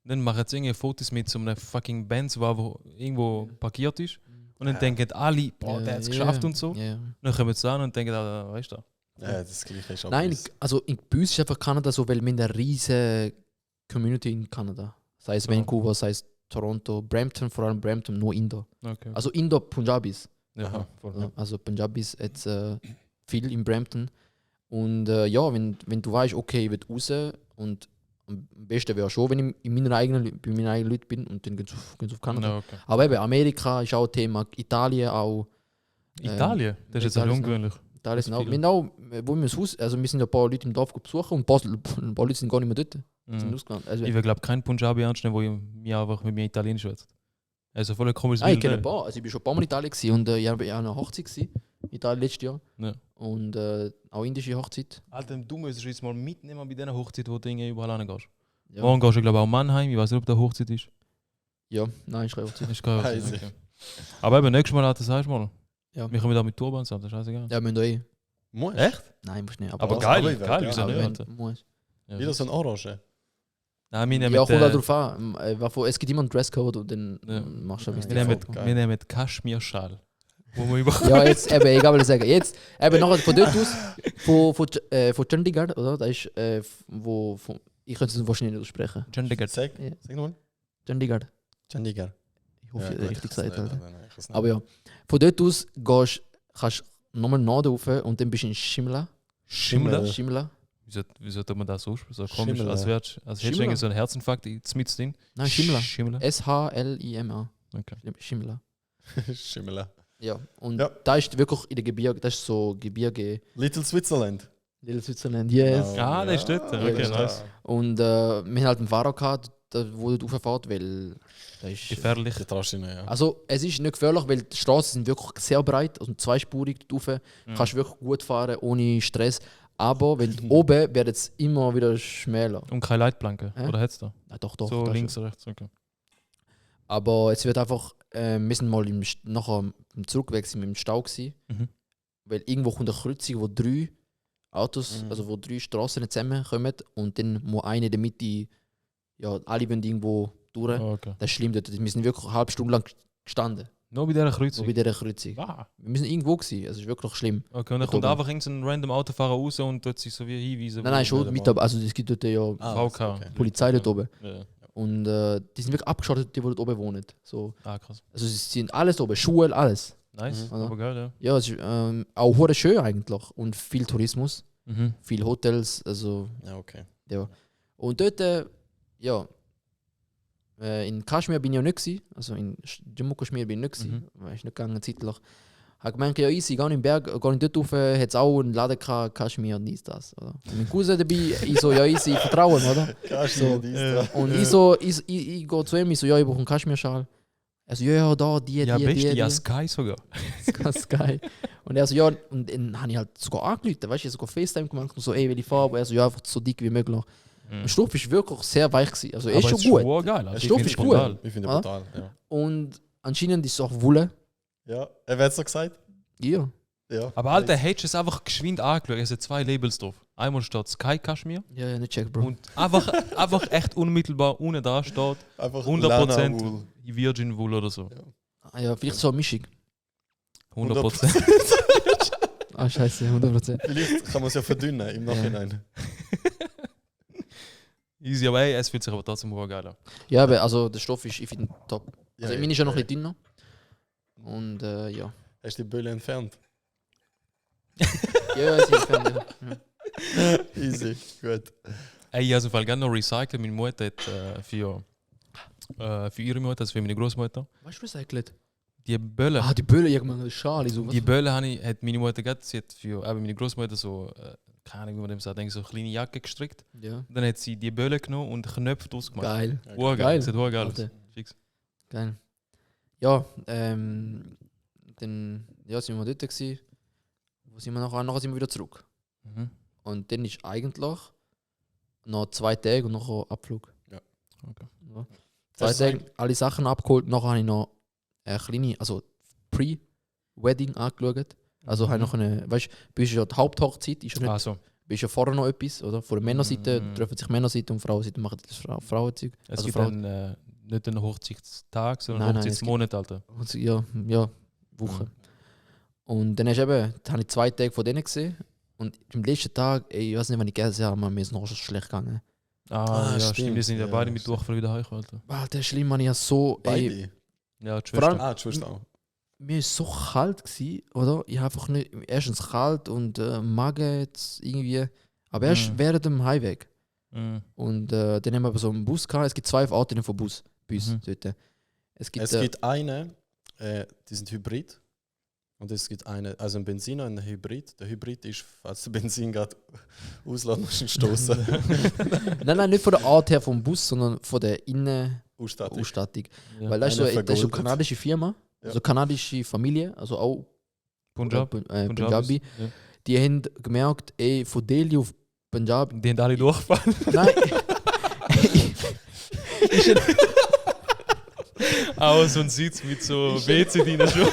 dann machen sie irgendwie Fotos mit so einem fucking Benz, wo irgendwo parkiert ist. Und dann denken alle, boah, der hat es geschafft und so. Ja. Dann kommen sie an und denken, weißt du. Ja, das gleiche ist auch Nein, bei uns. also bei uns ist einfach Kanada so, weil wir haben eine riesige Community in Kanada. Sei es Ja. Vancouver, sei es Toronto, Brampton, vor allem Brampton, nur Indo. Okay. Also Indo-Punjabis. Ja, Aha. voll. Ja, also Punjabis jetzt viel in Brampton. Und ja, wenn du weißt, okay, ich will raus und am besten wäre schon, wenn ich bei meinen eigenen Leuten bin und dann gehen sie auf Kanada. Ja, okay. Aber eben, Amerika ist auch ein Thema, Italien auch. Italien? Das ist jetzt ein Italien bisschen ist ungewöhnlich. Italien sind auch, viele. wir haben auch, wo wir das Haus, also wir sind ja ein paar Leute im Dorf besuchen und ein paar Leute sind gar nicht mehr dort. Sind Mhm. ausgegangen. Also, Ich will, glaube keinen Punjabi anstellen, der mir einfach mit mir Italienisch schwätzt. Also voll ein komisches ich kenne Bild. ein paar. Also ich bin schon ein paar Mal in Italien gewesen und ich war an einer Hochzeit gewesen, in Italien letztes Jahr. Ja. Und auch indische Hochzeit. Alter, du musst jetzt mal mitnehmen bei diesen Hochzeit, wo du irgendwie überall hingehst. Ja, Morgen gehst du, glaube ich, auch Mannheim. Ich weiß nicht, ob da Hochzeit ist. ja nein, ist keine Hochzeit. Ist keine Hochzeit. Easy. Okay. Aber eben, nächstes Mal, Alter, sagst du mal. Ja. Wir kommen da mit Turbans an, das ist scheißegal. Ja, müssen wir eh. Muss. Echt? Nein, musst nicht. Aber was? geil, Aber geil, ja, wieso aber nicht, wenn, Alter? muss. Ja, Wieder so ein Orange. Nein, wir Ja, nehmen kommt auch drauf an. Es gibt immer einen Dresscode und dann Ja. machst du ein Ja, bisschen. geil. wir nehmen Kaschmir-Schal. Wo wir über Ja, jetzt eben, egal was ich sage. Jetzt, eben nachher von dort aus, von Chandigarh, oder? Da ist, ich könnte es wahrscheinlich nicht aussprechen. Chandigarh. Sag Ja. nochmal. Chandigarh. Chandigarh. Ich hoffe, Ja, ich gut, richtig ich weiß gesagt nicht, habe. nein, ich weiß nicht. Aber ja, von dort aus kannst du nochmal nach rauf und dann bist du in Shimla. Shimla? Shimla. Wieso tut man das so komisch? Shimla. Als hättest du Shimla. irgendwie so einen Herzinfarkt mit drin. Nein, Shimla. Shimla. Shlima. Okay. Shimla. Schimmel. Ja, und Ja. da ist wirklich in der Gebirge, das ist so Gebirge, Little Switzerland. Little Switzerland, yes. Genau. Ah, der ist dort. Ja, Okay, das ist nice. Und wir haben halt einen Fahrer gehabt, wo du rauffährt, weil da ist... Gefährlich. Da traust du nicht, ja. Also es ist nicht gefährlich, weil die Straßen sind wirklich sehr breit, also zweispurig dort rauf. Mhm. Kannst wirklich gut fahren, ohne Stress. Aber wenn du oben wird es immer wieder schmäler. Und keine Leitplanke. Hä? Oder hättest du? Ja, doch, So da ist links, er. rechts. Okay. Aber es wird einfach, wir sind mal nachher im Zurückweg sind wir im Stau gewesen, Mhm. weil irgendwo kommt eine Kreuzung, wo 3 Autos, Mhm. also wo 3 Straßen zusammenkommen und dann muss eine in der Mitte, ja, alle wollen irgendwo durch. Oh, okay. Das ist schlimm dort. Wir sind wirklich eine halbe Stunde lang gestanden, Nur bei dieser so Kreuzung. bei dieser Kreuzung. Ah. Wir sind irgendwo gewesen, es ist wirklich schlimm. Okay, und dann Dort kommt oben. einfach irgendein random Autofahrer raus und tut sich so wie hinweisen. Nein, nein, wo schon der mit, Mann- also es gibt dort ja VK. okay. Polizei dort oben. Ja. Und die sind wirklich abgeschottet, die dort oben wohnen. So, Ah, krass. also sie sind alles oben, Schule, alles. Nice, Mhm. aber geil, ja. Ja, es ist auch hure schön eigentlich und viel Tourismus, Mhm. viel Hotels, also Ja, okay. ja. Und dort, ja, in Kaschmir bin ich ja nicht gewesen, also in Jammu Kashmir bin ich nicht gewesen, weil ich nicht gegangen zeitlich. Habe gemeint, ja easy, geh in den Berg, geh in dort rauf, hat es auch einen Laden gehabt, Kaschmir und dies, das. Oder? Und mein Cousin dabei, ich so, ja easy, vertrauen, oder? Kaschmir, dies, da. Und ich so, ich gehe zu ihm, ich so, ja, ich brauche einen Kaschmir-Schal. Er so, ja, da, die, Ja, die, beste, die. ja, Sky sogar. Ganz geil. Und er so, ja, und dann habe ich halt sogar angerufen, weißt du, ich habe sogar FaceTime gemacht und so, ey, welche Farbe? Er so, ja, einfach so dick wie möglich. Der Stoff ist wirklich sehr weich gewesen. Also, er ist Aber schon gut. geil. Also, Der Stoff ich ist find's gut. brutal. Ich finde Ah. brutal, ja. Und anscheinend ist es auch Wolle. Ja, wer hat es so gesagt? Ja. Ja. Aber Alter, hättest du es einfach geschwind angeschaut. Es sind 2 Labels drauf. Einmal steht Sky Kashmir Ja, ja, nicht check, Bro. und einfach echt unmittelbar unten da steht Einfach 100% Lana Wool. Virgin Wool oder so. Ah, ja, vielleicht so eine Mischung. 100%. Ah, scheiße, 100%. Vielleicht kann man es ja verdünnen im Nachhinein. Easy, aber ey, es fühlt sich aber trotzdem geil an. Ja, aber also der Stoff ist, ich finde, top. Ja, Also, meine ist ja noch ein bisschen dünner. Und ja. Hast du die Bölle entfernt? Ja, es ist ja. Easy, gut. Ey, ich habe auf jeden Fall gerne noch recycelt. Meine Mutter hat für ihre Mutter, also für meine Großmutter, Weißt du, recycelt? die Bölle. Ah, die Bölle, irgendwann, Schale. So, Die Bölle hat meine Mutter gehabt. Sie hat für meine Großmutter so, keine Ahnung, wie man dem sagt, so eine kleine Jacke gestrickt. Ja. Und dann hat sie die Bölle genommen und Knöpfe draus gemacht. Geil. Urgeil. Geil. Sieht urgeil aus. Alter. Fix. Geil. Ja, dann ja, sind wir dort gewesen. Wo sind wir nachher sind wir wieder zurück. Mhm. Und dann ist eigentlich noch 2 Tage und nachher Abflug. Ja. Okay. Ja. 2 Das ist Tage alle Sachen abgeholt, nachher habe ich noch eine kleine, also Pre-Wedding angeschaut. Also habe ich noch eine, weißt du, bist ja die Haupthochzeit, ist ja nicht, Also, bist ja vorher noch etwas, oder? Von der Männerseite Mhm. treffen sich Männerseite und Frauenseite machen das Frauenzeug. es Also gibt Frauen- dann nicht einen Hochzeitstag, sondern Nein, einen nein, es Hochzeitsmonat, Alter. Also, ja, Woche. Mhm. Und dann habe ich 2 Tage von denen gesehen. Und am letzten Tag, ey, ich weiß nicht, wann ich gegessen habe, aber mir ist noch schon schlecht gegangen. Ja, stimmt. stimmt. Wir sind ja Ja, beide mit stimmt. Durchfall wieder heimgekommen, Alter. Alter, schlimm, man, ich habe so, ey, Beide. Ja, die Vor allem- Schwester. Die Schwester auch. mir ist so kalt gewesen, oder? Ich habe einfach nicht, erstens kalt und Magen jetzt irgendwie, aber erst Mhm. während dem Heimweg. Mhm. Und dann haben wir aber so einen Bus gehabt. Es gibt 2 Arten von Bus bei uns Mhm. dort. Es gibt, Es gibt eine, die sind Hybrid. Und es gibt eine, also ein Benziner und ein Hybrid. Der Hybrid ist, falls der Benzin gerade auslässt, musst du ihn stoßen. nein, nicht von der Art her vom Bus, sondern von der Innenausstattung. Ausstattung. Ja. Weil das ist, so, Einer das ist eine vergoldet. kanadische Firma, Ja. also kanadische Familie, also auch Punjab. Punjabi. Ja. Die haben gemerkt, ey, von Delhi auf Punjab. Die haben alle durchgefallen. Nein, Auch so ein Sitz mit so WC drin schon.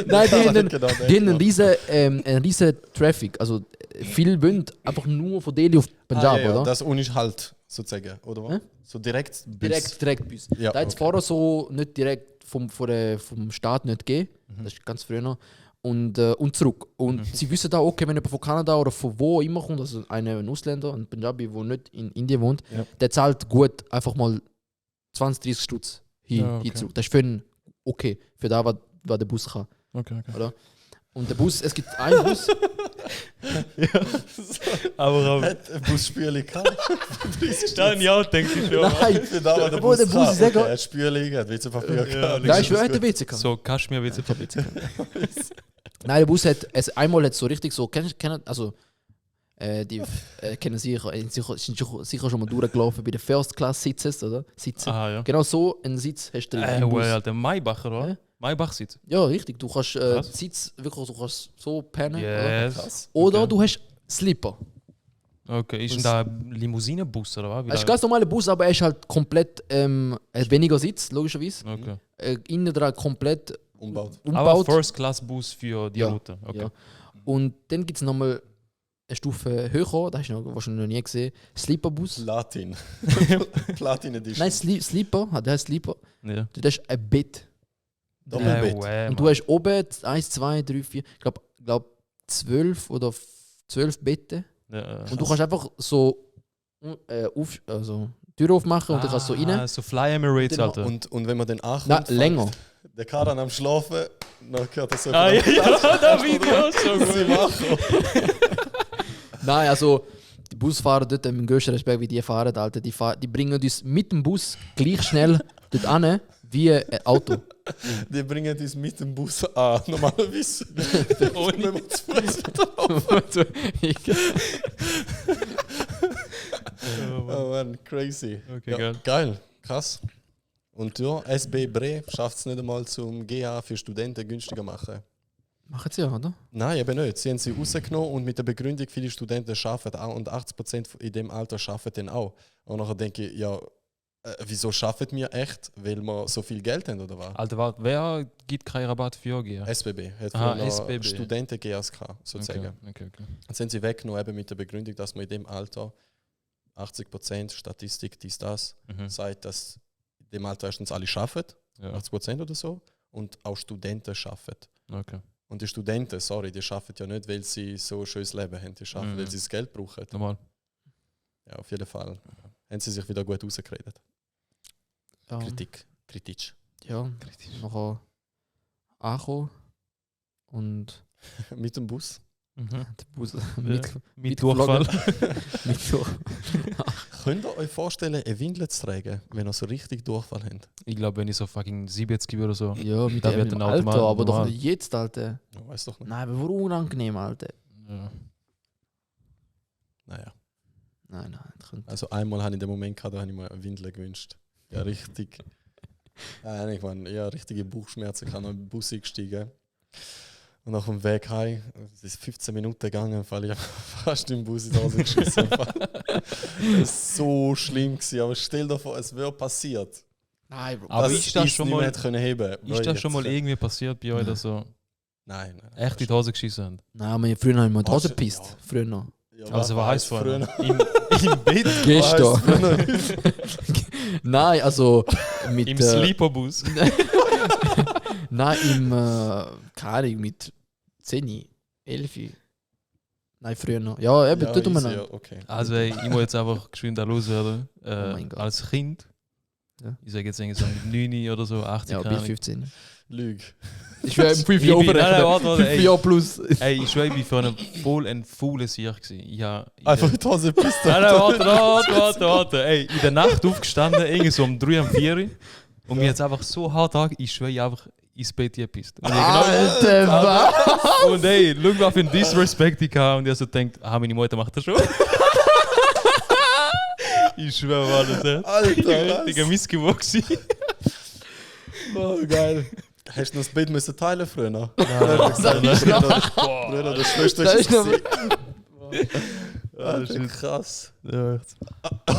Nein, die haben Genau, einen riesen Traffic. Also viel Wind, einfach nur von Delhi auf Punjab, ja, oder? Das ohne Halt, sozusagen, oder was? Hä? So direkt bis. Direkt Bus. Ja, Da hat es okay. vorher so nicht direkt vom Staat nicht gegeben. Mhm. Das ist ganz früher noch. Und zurück. Und sie wissen da, okay, wenn jemand von Kanada oder von wo immer kommt, also ein Ausländer, ein Punjabi, der nicht in Indien wohnt, Ja. der zahlt gut einfach mal 20, 30 Stutz hin, Ja, okay. hin zurück. Das ist für ihn okay, für da, was der Bus kann. Okay. Oder? Und der Bus, es gibt einen Bus, Aber Hat ein Busspürli gehabt? dann ja, denke ich schon. nein, Für da, wo der Obwohl, Bus der Bus ist kann. egal. Okay, hat Spürli, hat WC-Papier Ja, gehabt. da ist Alles wer der gut. WC kann. So Kaschmir-WC. Nein, der Bus hat, einmal hat so richtig so, also, die kennen sicher, sind sicher schon mal durchgelaufen bei den First Class Sitzes, oder? Sitze. Aha, ja. Genau so einen Sitz hast du drin im Bus. Well, der Maybacher, oder? Hä? Maybach-Sitz. Ja, richtig. Du kannst Krass. Sitz wirklich, du kannst so pennen. Oder, Yes. oder Okay. du hast Slipper. Okay, ist denn da ein Limousinenbus oder was? Wie Es ist ein da- ganz normaler Bus, aber er ist halt komplett hat weniger Sitz, logischerweise. Okay. Innen dran komplett Umbaut. Aber umgebaut. First-Class-Bus für die Ja. Route. Okay. Ja. Und dann gibt es nochmal eine Stufe höher, das hast du noch, wahrscheinlich noch nie gesehen. Sleeper-Bus. Platin. Platin Edition. Nein, Sleeper, der heißt Sleeper. Ja. Du hast ein Bett. Doppelbett. Und du hast oben 1, 2, 3, 4, ich glaube 12 oder 12 Betten. Ja, Und du kannst einfach so also Tür aufmachen und dann kannst du so rein. So Fly Emirates, Genau. Alter. Und wenn man den ankommt, Nein, länger. der Karan am Schlafen, dann gehört das so. Ah, ja, ja, da Video, so Sie gut. machen. Nein, also die Busfahrer dort haben den größten Respekt, wie die fahren, Alter. Die bringen uns mit dem Bus gleich schnell dort an wie ein Auto. Die bringen uns mit dem Bus an. Normalerweise. Ohne- Wenn wir zu Fuß Oh man, crazy. Okay, Ja, geil. geil, krass. Und ja, SB Bre schafft es nicht einmal zum GA für Studenten günstiger machen. Machen sie ja, oder? Nein, eben nicht. Sie haben sie rausgenommen und mit der Begründung, viele Studenten arbeiten auch und 80% in dem Alter arbeiten dann auch. Und nachher denke ich, ja, wieso arbeiten wir echt? Weil wir so viel Geld haben oder was? Alter, warte, wer gibt keinen Rabatt für GA? SBB hat Aha, früher noch SBB. Studenten-GAs gehabt, sozusagen. Okay. Jetzt sind sie weggenommen eben mit der Begründung, dass man in dem Alter 80% Statistik, dies, das, Mhm. sagt, dass in dem Alter erstens alle arbeiten, Ja. 80% oder so, und auch Studenten arbeiten. Okay. Und die Studenten, sorry, die arbeiten ja nicht, weil sie so ein schönes Leben haben, die arbeiten, Mhm. weil sie das Geld brauchen. Normal. Ja, auf jeden Fall. Haben sie sich wieder gut rausgeredet. Ja. Kritisch. Ja, nachher angekommen und Mit dem Bus. Mhm. der Bus mit, Mit mitgeflogen. Durchfall. mit so. Könnt ihr euch vorstellen, eine Windel zu tragen, wenn ihr so richtig Durchfall habt? Ich glaube, wenn ich so fucking 70 bin oder so. Ja, mit Da dem wird im ein Alter, Automat aber doch normal. nicht jetzt, Alter. Ja, weiß doch nicht. Nein, aber warum unangenehm, Alter? Ja. Naja. Nein, das könnte. Also einmal habe ich den Moment gehabt, da habe ich mir eine Windel gewünscht. Ja, richtig. Ich meine, ja, richtige Bauchschmerzen, ich habe noch im Bus eingestiegen. Und nach dem Weg heim, es ist 15 Minuten gegangen, weil ich fast im Bus in die Hose geschissen habe. Es war so schlimm gewesen, aber stell dir vor, es wäre passiert. Nein, Bro. Aber dass ist das ich schon nicht mal- mehr hätte können heben. Ist das schon mal irgendwie passiert bei euch, dass so Nein. echt in die Hose geschissen haben? Nein, wir früher haben wir die Hose Ja. gepisst. Früher noch. Ja, Also was heisst früher? vorher? Im Bett? Gestern. Nein, also mit. Im Sleeperbus? Nein, keine Ahnung, mit 10, 11. Nein, früher noch. Ja, eben, tut man noch. Ja, okay. Also ey, ich muss jetzt einfach geschwind da loswerden. mein Gott. Als Kind, Ja. ich sage jetzt irgendwie so mit 9 oder so, 18 Ja, keine bis Ahnung. 15. Lüge. Ich will 5 Ich Jahre bin- nein, nein, warte, warte, 5 ey. Jahre plus. Ey, ich schwöre, ich bin für einen voll ein faules Jahr gewesen. Einfach in die Hose pisst. Nein, warte. Ey, in der Nacht aufgestanden, irgendwie so um 3, um 4 und mir jetzt einfach so hart an, ich schwöre, ich einfach ins Bett gepisst. Und, Alter, was? und ey, schau mal, für den Disrespect ich hatte und ich so denkt, meine Mutter macht das schon. Ich schwöre, war das ja. Alter, Richtiger was? Missgeburt gewesen. Oh, geil. Hast du noch das Bett müssen teilen früher? Nein, Bruder, das Schwester Das ist ist noch- Alter, krass. Ja, echt.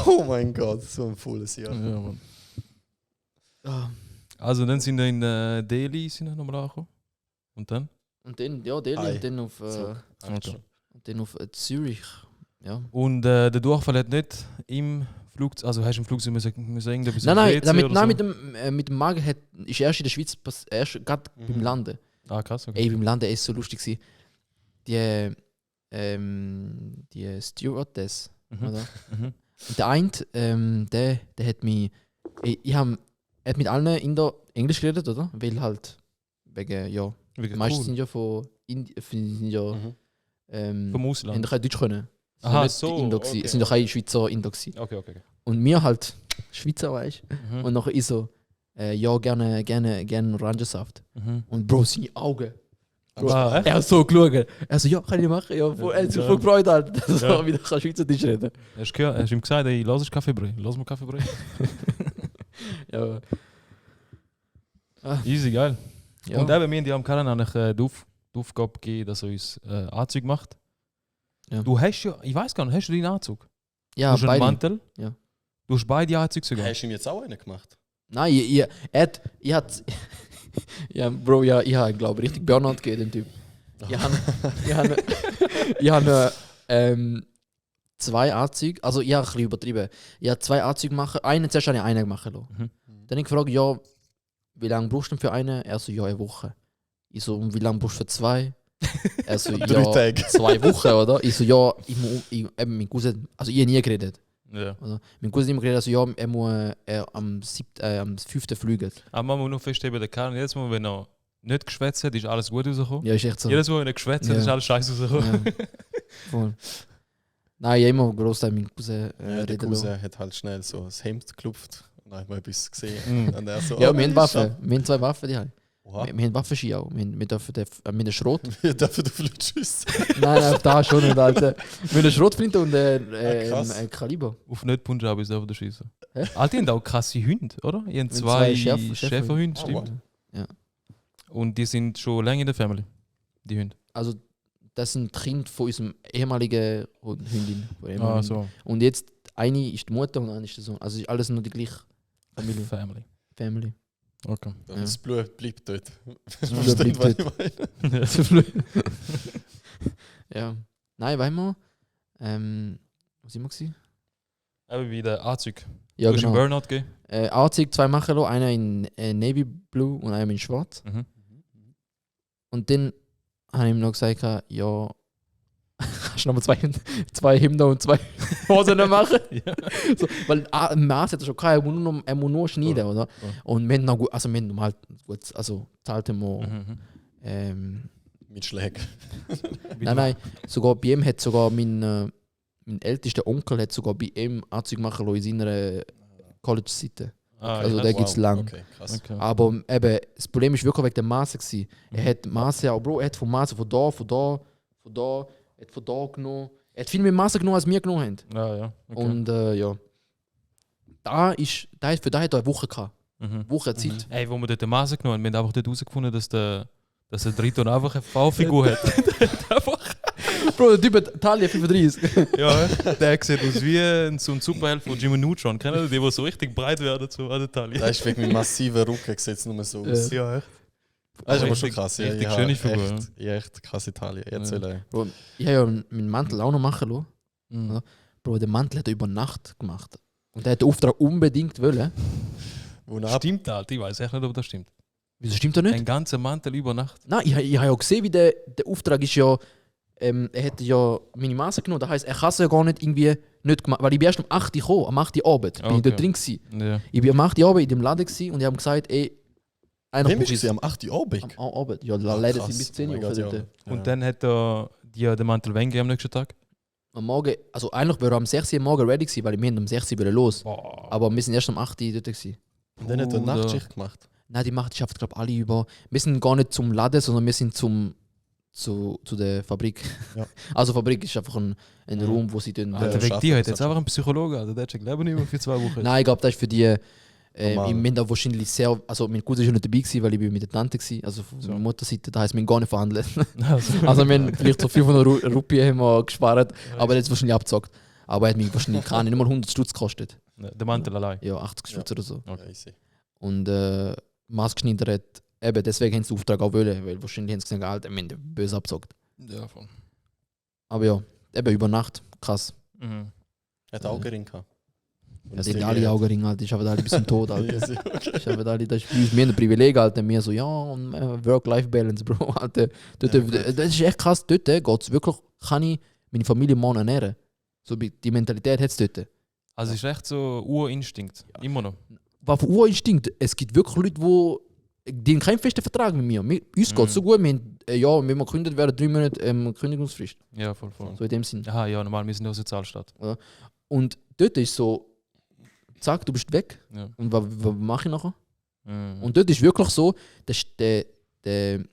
Oh mein Gott, so ein faules Jahr. Ja, Mann. Ah, Also dann sind wir in Delhi sind wir nochmal angekommen. Und dann? Und dann, ja, Delhi Ei. und dann auf, Zurück. Okay. und dann auf Zürich. Ja. Und der Durchfall hat nicht im Flugzeug, also hast du im Flugzeug müssen irgendetwas Nein, auf nein, WC damit, oder nein so? mit dem Magen ist erst in der Schweiz, erst gerade beim Landen. Ah, krass, okay. Ey, beim Landen ist so lustig gewesen. Die Stewardess, Mhm. oder? Mhm. Und der eine, der hat mich, er hat mit allen Inder Englisch geredet, oder? Weil halt, wegen, ja, die Wirklich meisten cool. sind ja sind ja, Vom haben Ausland. doch kein Deutsch können. Es Aha, sind nicht so, Inder okay. gewesen, es sind doch keine Schweizer Inder gewesen. Okay, okay. Und wir halt Schweizer, weißt du? Mhm. Und nachher ich so, ja, gerne Orangensaft. Mhm. Und Bro, seine Augen. Ah, echt? Er hat so geschaut. Er so, ja, kann ich machen. Ja, voll, er hat sich Ja. voll gefreut, halt, dass Ja. er wieder Schweizerdeutsch reden kann. Hast du ihm gesagt, ey, lass uns Kaffeebrei? Lass mal Kaffeebrei. Ja. Easy, geil. Ja. Und eben, wir haben die am Karan die Aufgabe gegeben, dass er uns Anzug macht. Ja. Du hast ja, ich weiß gar nicht, hast du deinen Anzug? Ja, du hast einen beide. Mantel? Ja. Du hast beide Anzüge sogar? Hast du ihm jetzt auch einen gemacht? Nein, ich hat. Ja, Bro, ja, ich habe, glaube richtig Burnout gegeben, dem Typ. Ich habe 2 Anzüge, also ich habe ein bisschen übertrieben. Ich habe 2 Anzüge machen, zuerst habe ich einen machen lassen. Mhm. Dann habe ich gefragt, ja, wie lange brauchst du denn für einen? Er so, ja, eine Woche. Ich so, und wie lange brauchst du für 2? Er so, 3 ja, Tage. 2 Wochen, oder? Ich so, ja, eben, mein Cousin, also ich habe nie geredet. Ja. Also, mein Cousin hat immer geredet, also ja, er muss am 5. fliegen. Aber man muss nur festheben, der Karan, jedes Mal, wenn er nicht geschwätzt hat, ist alles gut rausgekommen. Ja, ist echt so. Jedes Mal, wenn er geschwätzt hat, Ja. ist alles scheiße rausgekommen. Ja. Voll. Nein, ich habe immer Großteil mit Cousin Ja, der reden lassen. Cousin hat halt schnell so das Hemd geklopft. Und dann hat man etwas gesehen. Mhm. Und er so, Ja, oh, wir haben ist Waffen. Wir haben 2 Waffen, die haben. Oha, Wir haben Waffenski auch. Wir dürfen mit einem Schrot. wir dürfen auf Leute schiessen. Nein, da schon nicht, Alter. Mit einem Schrotflinte und krass. ein Kaliber. Auf nicht Punjabis dürfen die schießen. Hä? Alter, die haben auch krasse Hunde, oder? Die haben Mit 2 Schäferhunde. Schäferhunde, Oh, stimmt. wow. Und die sind schon länger in der Family, die Hunde. Also, das sind die Kinder von unserem ehemaligen Hündin. Von der ehemaligen. so. Und jetzt, eine ist die Mutter und eine ist der Sohn. Also, ist alles nur die gleiche Familie. Family. Family. Okay. Das Blut bleibt dort. Das Blut Versteht, bleibt was ich meine? Ja. Nein, weißt du, wo sind wir gewesen? Eben wie der Anzug. Ja, du hast einen genau. Burnout gegeben. Anzug 2 machen lassen, einer in Navy Blue und einer in Schwarz. Mhm. Und dann habe ich ihm noch gesagt, ja, kannst du nochmal 2 Hemden und 2 Hosen noch machen? Ja. So, weil Maß hat er schon gehabt, er muss nur schneiden, oder? Ja. Und wir haben noch gut, also wir haben normal gut, also zahlt er mal, Mhm. Mit Schlägen. nein, sogar bei ihm hat sogar mein ältester Onkel hat sogar bei ihm Anzug machen lassen in seiner College-Seite. Ah, Also ja. der gibt's lang. Okay, krass. Okay. Aber eben, das Problem ist wirklich wegen der Maße gewesen. Er hat Maße, auch Bro, er hat von Maße von da, er hat von da genommen. Er hat viel mehr Maße genommen, als wir genommen haben. Ja, ja. Okay. Und ja. Für da hat er eine Woche gehabt. Wochen Zeit. Ey, wo wir dort den Maße genommen haben, wir haben einfach dort herausgefunden, dass der Triton einfach eine V-Figur hat. Bro, der Typ hat Taille 35. Ja, der sieht aus wie so ein Superheld von Jimmy Neutron. Kennt ihr die so richtig breit werden so an der Taille? Das ist wegen meinem massiven Rücken, sieht es nur so aus. Ja, echt. Das ist aber schon Richtig- krass. richtig ich schöne habe Figur, echt krass Italien. Erzähl. Bro, ich habe ja meinen Mantel auch noch machen lassen. Mhm. Ja. Bro, den Mantel hat er über Nacht gemacht. Und er hat den Auftrag unbedingt wollen. Stimmt halt, ich weiß echt nicht, ob das stimmt. Wieso stimmt das nicht? Ein ganzer Mantel über Nacht. Nein, ich habe ja gesehen, wie der Auftrag ist ja. Er hätte ja meine Masse genommen. Das heisst, er kann es ja gar nicht irgendwie nicht gemacht. Weil ich bin erst um 8 Uhr gekommen, am 8 Uhr Abend. Bin ich dort drin gewesen. Ja. Ich bin am 8 Uhr Abend in dem Laden gewesen und ich habe gesagt, ey, einer Wann braucht bist du am 8 Uhr Abend? am Abend. Ja, leider krass. sind bis 10 Oh Uhr mein Gott, dort. ja. Und dann hat er dir den Mantel weggegeben am nächsten Tag. Am Morgen, also eigentlich wäre er am 6 Uhr am Morgen ready gewesen, weil wir um 6 Uhr los. Boah. Aber wir sind erst um 8 Uhr dort gewesen. Und dann hat er Bruder. Nachtschicht gemacht. Nein, die macht, schafft glaube alle über. Wir sind gar nicht zum Laden, sondern wir sind zu der Fabrik. Ja. Also Fabrik ist einfach ein Mhm. Raum, wo sie dann. Alter, Ja, wegen schaffen dir hat das jetzt einfach einen Psychologe, also der checkt Leben nicht mehr für 2 Wochen. Nein, ich glaube, das ist für die. Normal. Ich bin da wahrscheinlich sehr. Also, mein Cousin ist schon nicht dabei gewesen, weil ich bin mit der Tante war. Also, von So. meiner Mutterseite. Das heisst, wir haben gar nicht verhandelt. Also, Also, wir haben vielleicht so 500 Rupien haben wir gespart, aber jetzt wahrscheinlich abgezockt. Aber er hat mich wahrscheinlich keine, nicht mal 100 Stutz gekostet. der Mantel allein. Ja, 80 Stutz oder so. Ja, easy. Und Maßgeschneider hat. Eben, deswegen haben sie den Auftrag auch wollen, weil wahrscheinlich haben sie gesagt, Alter, wir haben den böse abgezockt. Ja, voll. Aber ja, eben über Nacht, krass. Mhm. Er hat Augenring gehabt. Ja, die haben alle Augenringe, Alter. Ich habe alle bis zum Tod, Alter. Easy, okay. Ich habe alle, das ist für uns mehr ein Privileg, Alter. Mir so, ja, und, Work-Life-Balance, Bro, Alter. Dort, Ja, das ist echt krass. Dort geht es wirklich, kann ich meine Familie morgen ernähren. So, die Mentalität hat es dort. Also es ist echt so Urinstinkt. Immer noch. Was für Urinstinkt. Es gibt wirklich Leute, die haben keinen festen Vertrag mit mir. Uns geht es so gut. Wir haben, ja, wenn wir gekündigt werden, 3 Monate Kündigungsfrist. Ja, voll. So in dem Sinn. Aha, ja, normal, wir sind ja Sozialstaat. Und dort ist so, zack, du bist weg. Ja. Und was mache ich nachher? Mhm. Und dort ist wirklich so, dass also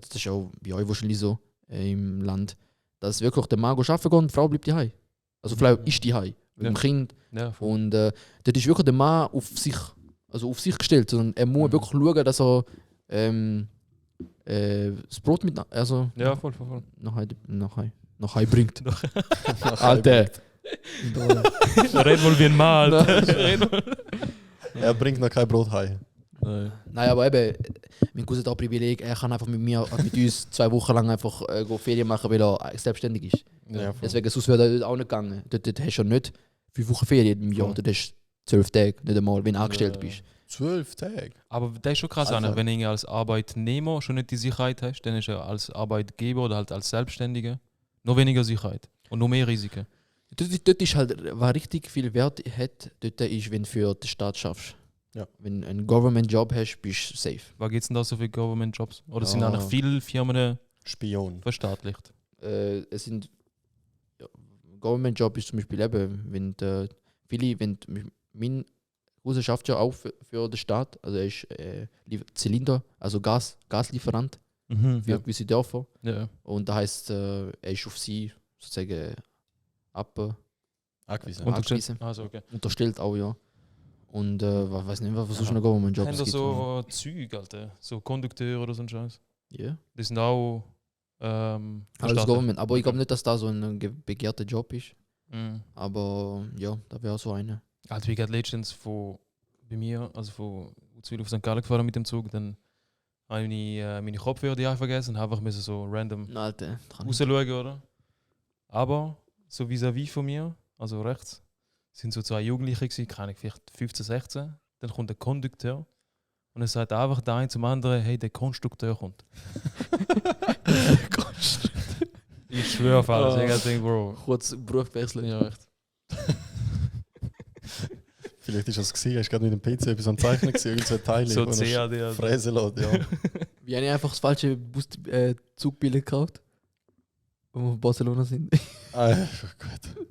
das ist auch bei euch wahrscheinlich so im Land, dass wirklich der Mann arbeiten geht und die Frau bleibt daheim. Also vielleicht ist die heim mit dem Ja. Kind. Ja, voll. Und dort ist wirklich der Mann auf sich gestellt. Sondern er muss wirklich schauen, dass er das Brot mit also Ja, voll. nach Hause bringt. Alter. Red wohl wie ein Mann, Alter. Er bringt noch kein Brot heim. Nein, aber eben, mein Cousin hat auch Privileg, er kann einfach mit uns 2 Wochen lang einfach Ferien machen, weil er selbstständig ist. Ja, voll. Deswegen sonst wäre er dort auch nicht gegangen. Dort hast du ja nicht 5 Wochen Ferien im Jahr, Voll. dort hast du 12 Tage, nicht einmal, wenn du angestellt Ja. bist. 12 Tage. Aber das ist schon krass, Alter. Anna, wenn du als Arbeitnehmer schon nicht die Sicherheit hast, dann ist ja als Arbeitgeber oder halt als Selbstständiger noch weniger Sicherheit und noch mehr Risiken. Dort ist halt, was richtig viel Wert hat, dort ist, wenn du für die Staat schaffst. Ja. Wenn du einen Government-Job hast, bist du safe. Was gibt es denn da so für Government-Jobs? Oder sind Ja. eigentlich viele Firmen Spion. verstaatlicht? Es sind Government-Job ist zum Beispiel eben, mein Cousin schafft ja auch für den Staat, also er ist Zylinder, also Gaslieferant für Ja. gewisse Dörfer. Ja. Und das heisst, er ist auf sie sozusagen Angewiesen. Und- Unterstellt. Also, okay. unterstellt auch, ja. Und weiß nicht, was sonst Ja. noch Government-Jobs Haben da gibt. so Zeug, Alter? So Kondukteure oder so ein Scheiß? Ja, Die sind auch alles verstaatlicht. Government. Aber ich glaube Okay. nicht, dass da so ein begehrter Job ist. Mhm. Aber ja, da wäre so eine. Also wie gerade letztens bei mir, also von Zwiel auf St. Gallen gefahren mit dem Zug, dann habe ich meine Kopfhörer die vergessen und habe einfach müssen so random Na, Alter, dran. rausschauen, oder? Aber so vis-à-vis von mir, also rechts, sind so 2 Jugendliche gewesen, keine Ahnung, vielleicht 15, 16. Dann kommt der Kondukteur und er sagt einfach der eine zum anderen, hey, der Konstrukteur kommt. Ich schwöre auf alles. Ich denke, Bro. Kurz Beruf wechseln. Ja, echt. Vielleicht ist das gesehen, hast gerade mit dem PC etwas am Zeichnen gesehen, irgendein Teil. So CAD. Also. Fräse lässt, ja. Wie habe ich einfach das falsche Zugbillett gekauft? Wo wir in Barcelona sind. Ah, gut.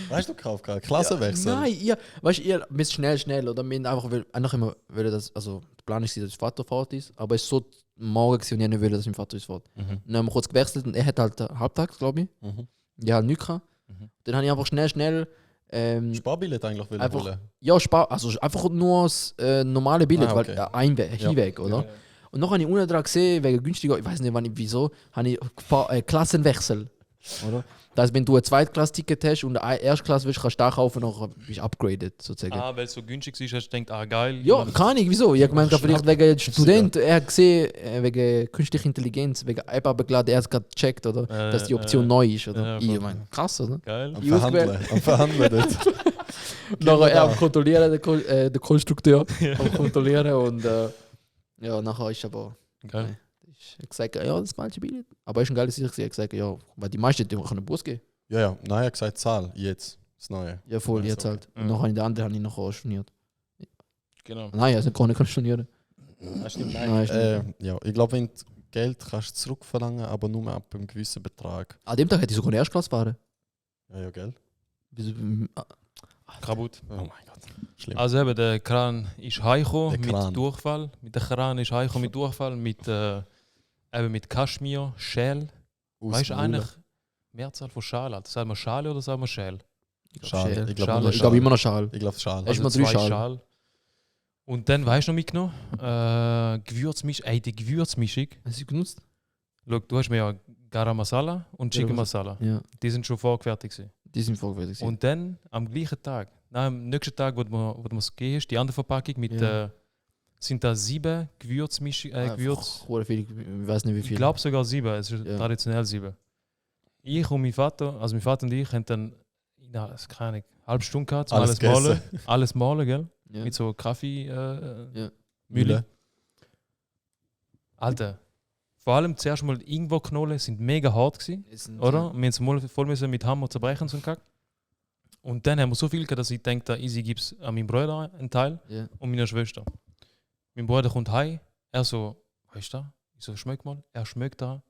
Weißt du, gekauft gerade? Klassenwechsel? Nein, ja, weißt du, ihr müsst schnell, oder? Wir haben einfach immer wollen, dass, also der Plan ist, dass Vater fährt ist, aber es war so morgen gewesen und ich nicht wollte, dass mein Vater uns fährt. Mhm. Dann haben wir kurz gewechselt und er hat halt halbtags, glaube ich. Mhm. Ja, halt nichts gehabt. Mhm. Dann habe ich einfach schnell Sparbillett eigentlich will Einfach- holen. Ja, also einfach nur das normale Billett, Ah, okay. weil Hinweg, oder? Ja. Und noch habe ich unten dran gesehen, wegen günstiger, ich weiß nicht wann, wieso, habe ich Klassenwechsel. Oder? Das heißt, wenn du ein Zweitklass-Ticket hast und eine Erstklasse willst, kannst du da kaufen und dann bist du upgraded, sozusagen. Weil es so günstig ist, hast du gedacht, geil. Ja, kann ich, wieso? Ich habe gemeint, vielleicht wegen Student, er hat gesehen, wegen künstlicher Intelligenz, wegen App abgeladen, er hat es gerade gecheckt, oder? Dass die Option neu ist, oder? ja, Ich voll. meine, krass, oder? Geil. Am Ich Verhandeln. Am Verhandeln dort. Nachher er am da. Kontrollieren, der Konstrukteur, am Kontrollieren und ja, nachher ist aber. Geil. Ich habe gesagt, ja, das falsche Billett. Aber ist ein geiles Sicht. Ich habe gesagt, ja, weil die meisten die können Bus geben. Ja. Nein, er hat gesagt, Zahl. Jetzt. Das Neue. Ja, voll, Ja, jetzt so. halt. Und Mhm. nachher in der anderen habe ich noch storniert. Genau. Nein, also kann nicht stornieren. Stimmt, Nein, stimmt. Ja, ich glaube, wenn du Geld kannst du zurückverlangen, aber nur ab einem gewissen Betrag. An dem Tag hätte ich sogar eine Erstklasse fahren. Ja, gell? Wieso- Kaputt. Oh mein Gott. Schlimm. Also eben, der Kran ist heimgekommen Der Kran. mit Durchfall. Mit der Kran ist heimgekommen mit Durchfall, eben mit Kaschmir, Schäl. Weißt du eigentlich Mehrzahl von Schal? Alter? Sagen wir Schale oder sagen wir Schäl? Schal. Schal. Ich glaube Schal. nur Ich glaube Schal. immer noch Schal. Ich glaube Schal. Echt? mal drei zwei Schal. Und dann, weißt du noch mitgenommen? Gewürzmischung. Die Gewürzmischung. Hast du sie genutzt? Schau, du hast mir ja Garam Masala und Chicken Garam Masala. Ja, Die sind schon vorgefertigt gewesen. die sind vorgefertigt. Und dann am gleichen Tag, nein, am nächsten Tag, wo du es gegeben hast, die andere Verpackung mit, Ja. sind da 7 Gewürzmischung, Gewürz. Ich weiß nicht wie Ich viel. glaube sogar 7, es ist Ja. traditionell 7. Ich und mein Vater und ich, haben dann, das keine Ahnung, halbe Stunde gehabt, zum Alles alles malen. Alles malen, gell? Ja. Mit so Kaffee, Ja. Mühle. Alter, vor allem zuerst mal irgendwo Knollen sind mega hart gewesen. Es sind- Oder? Wir mussten mal voll müssen mit Hammer zerbrechen so ein Kack. Und dann haben wir so viel gehabt, dass ich denke, da easy gibt es an meinem Bruder einen Teil Ja. und meiner Schwester. Mein Bruder kommt heim, er so, weißt du? Ich so, schmeck mal. Er schmeckt da.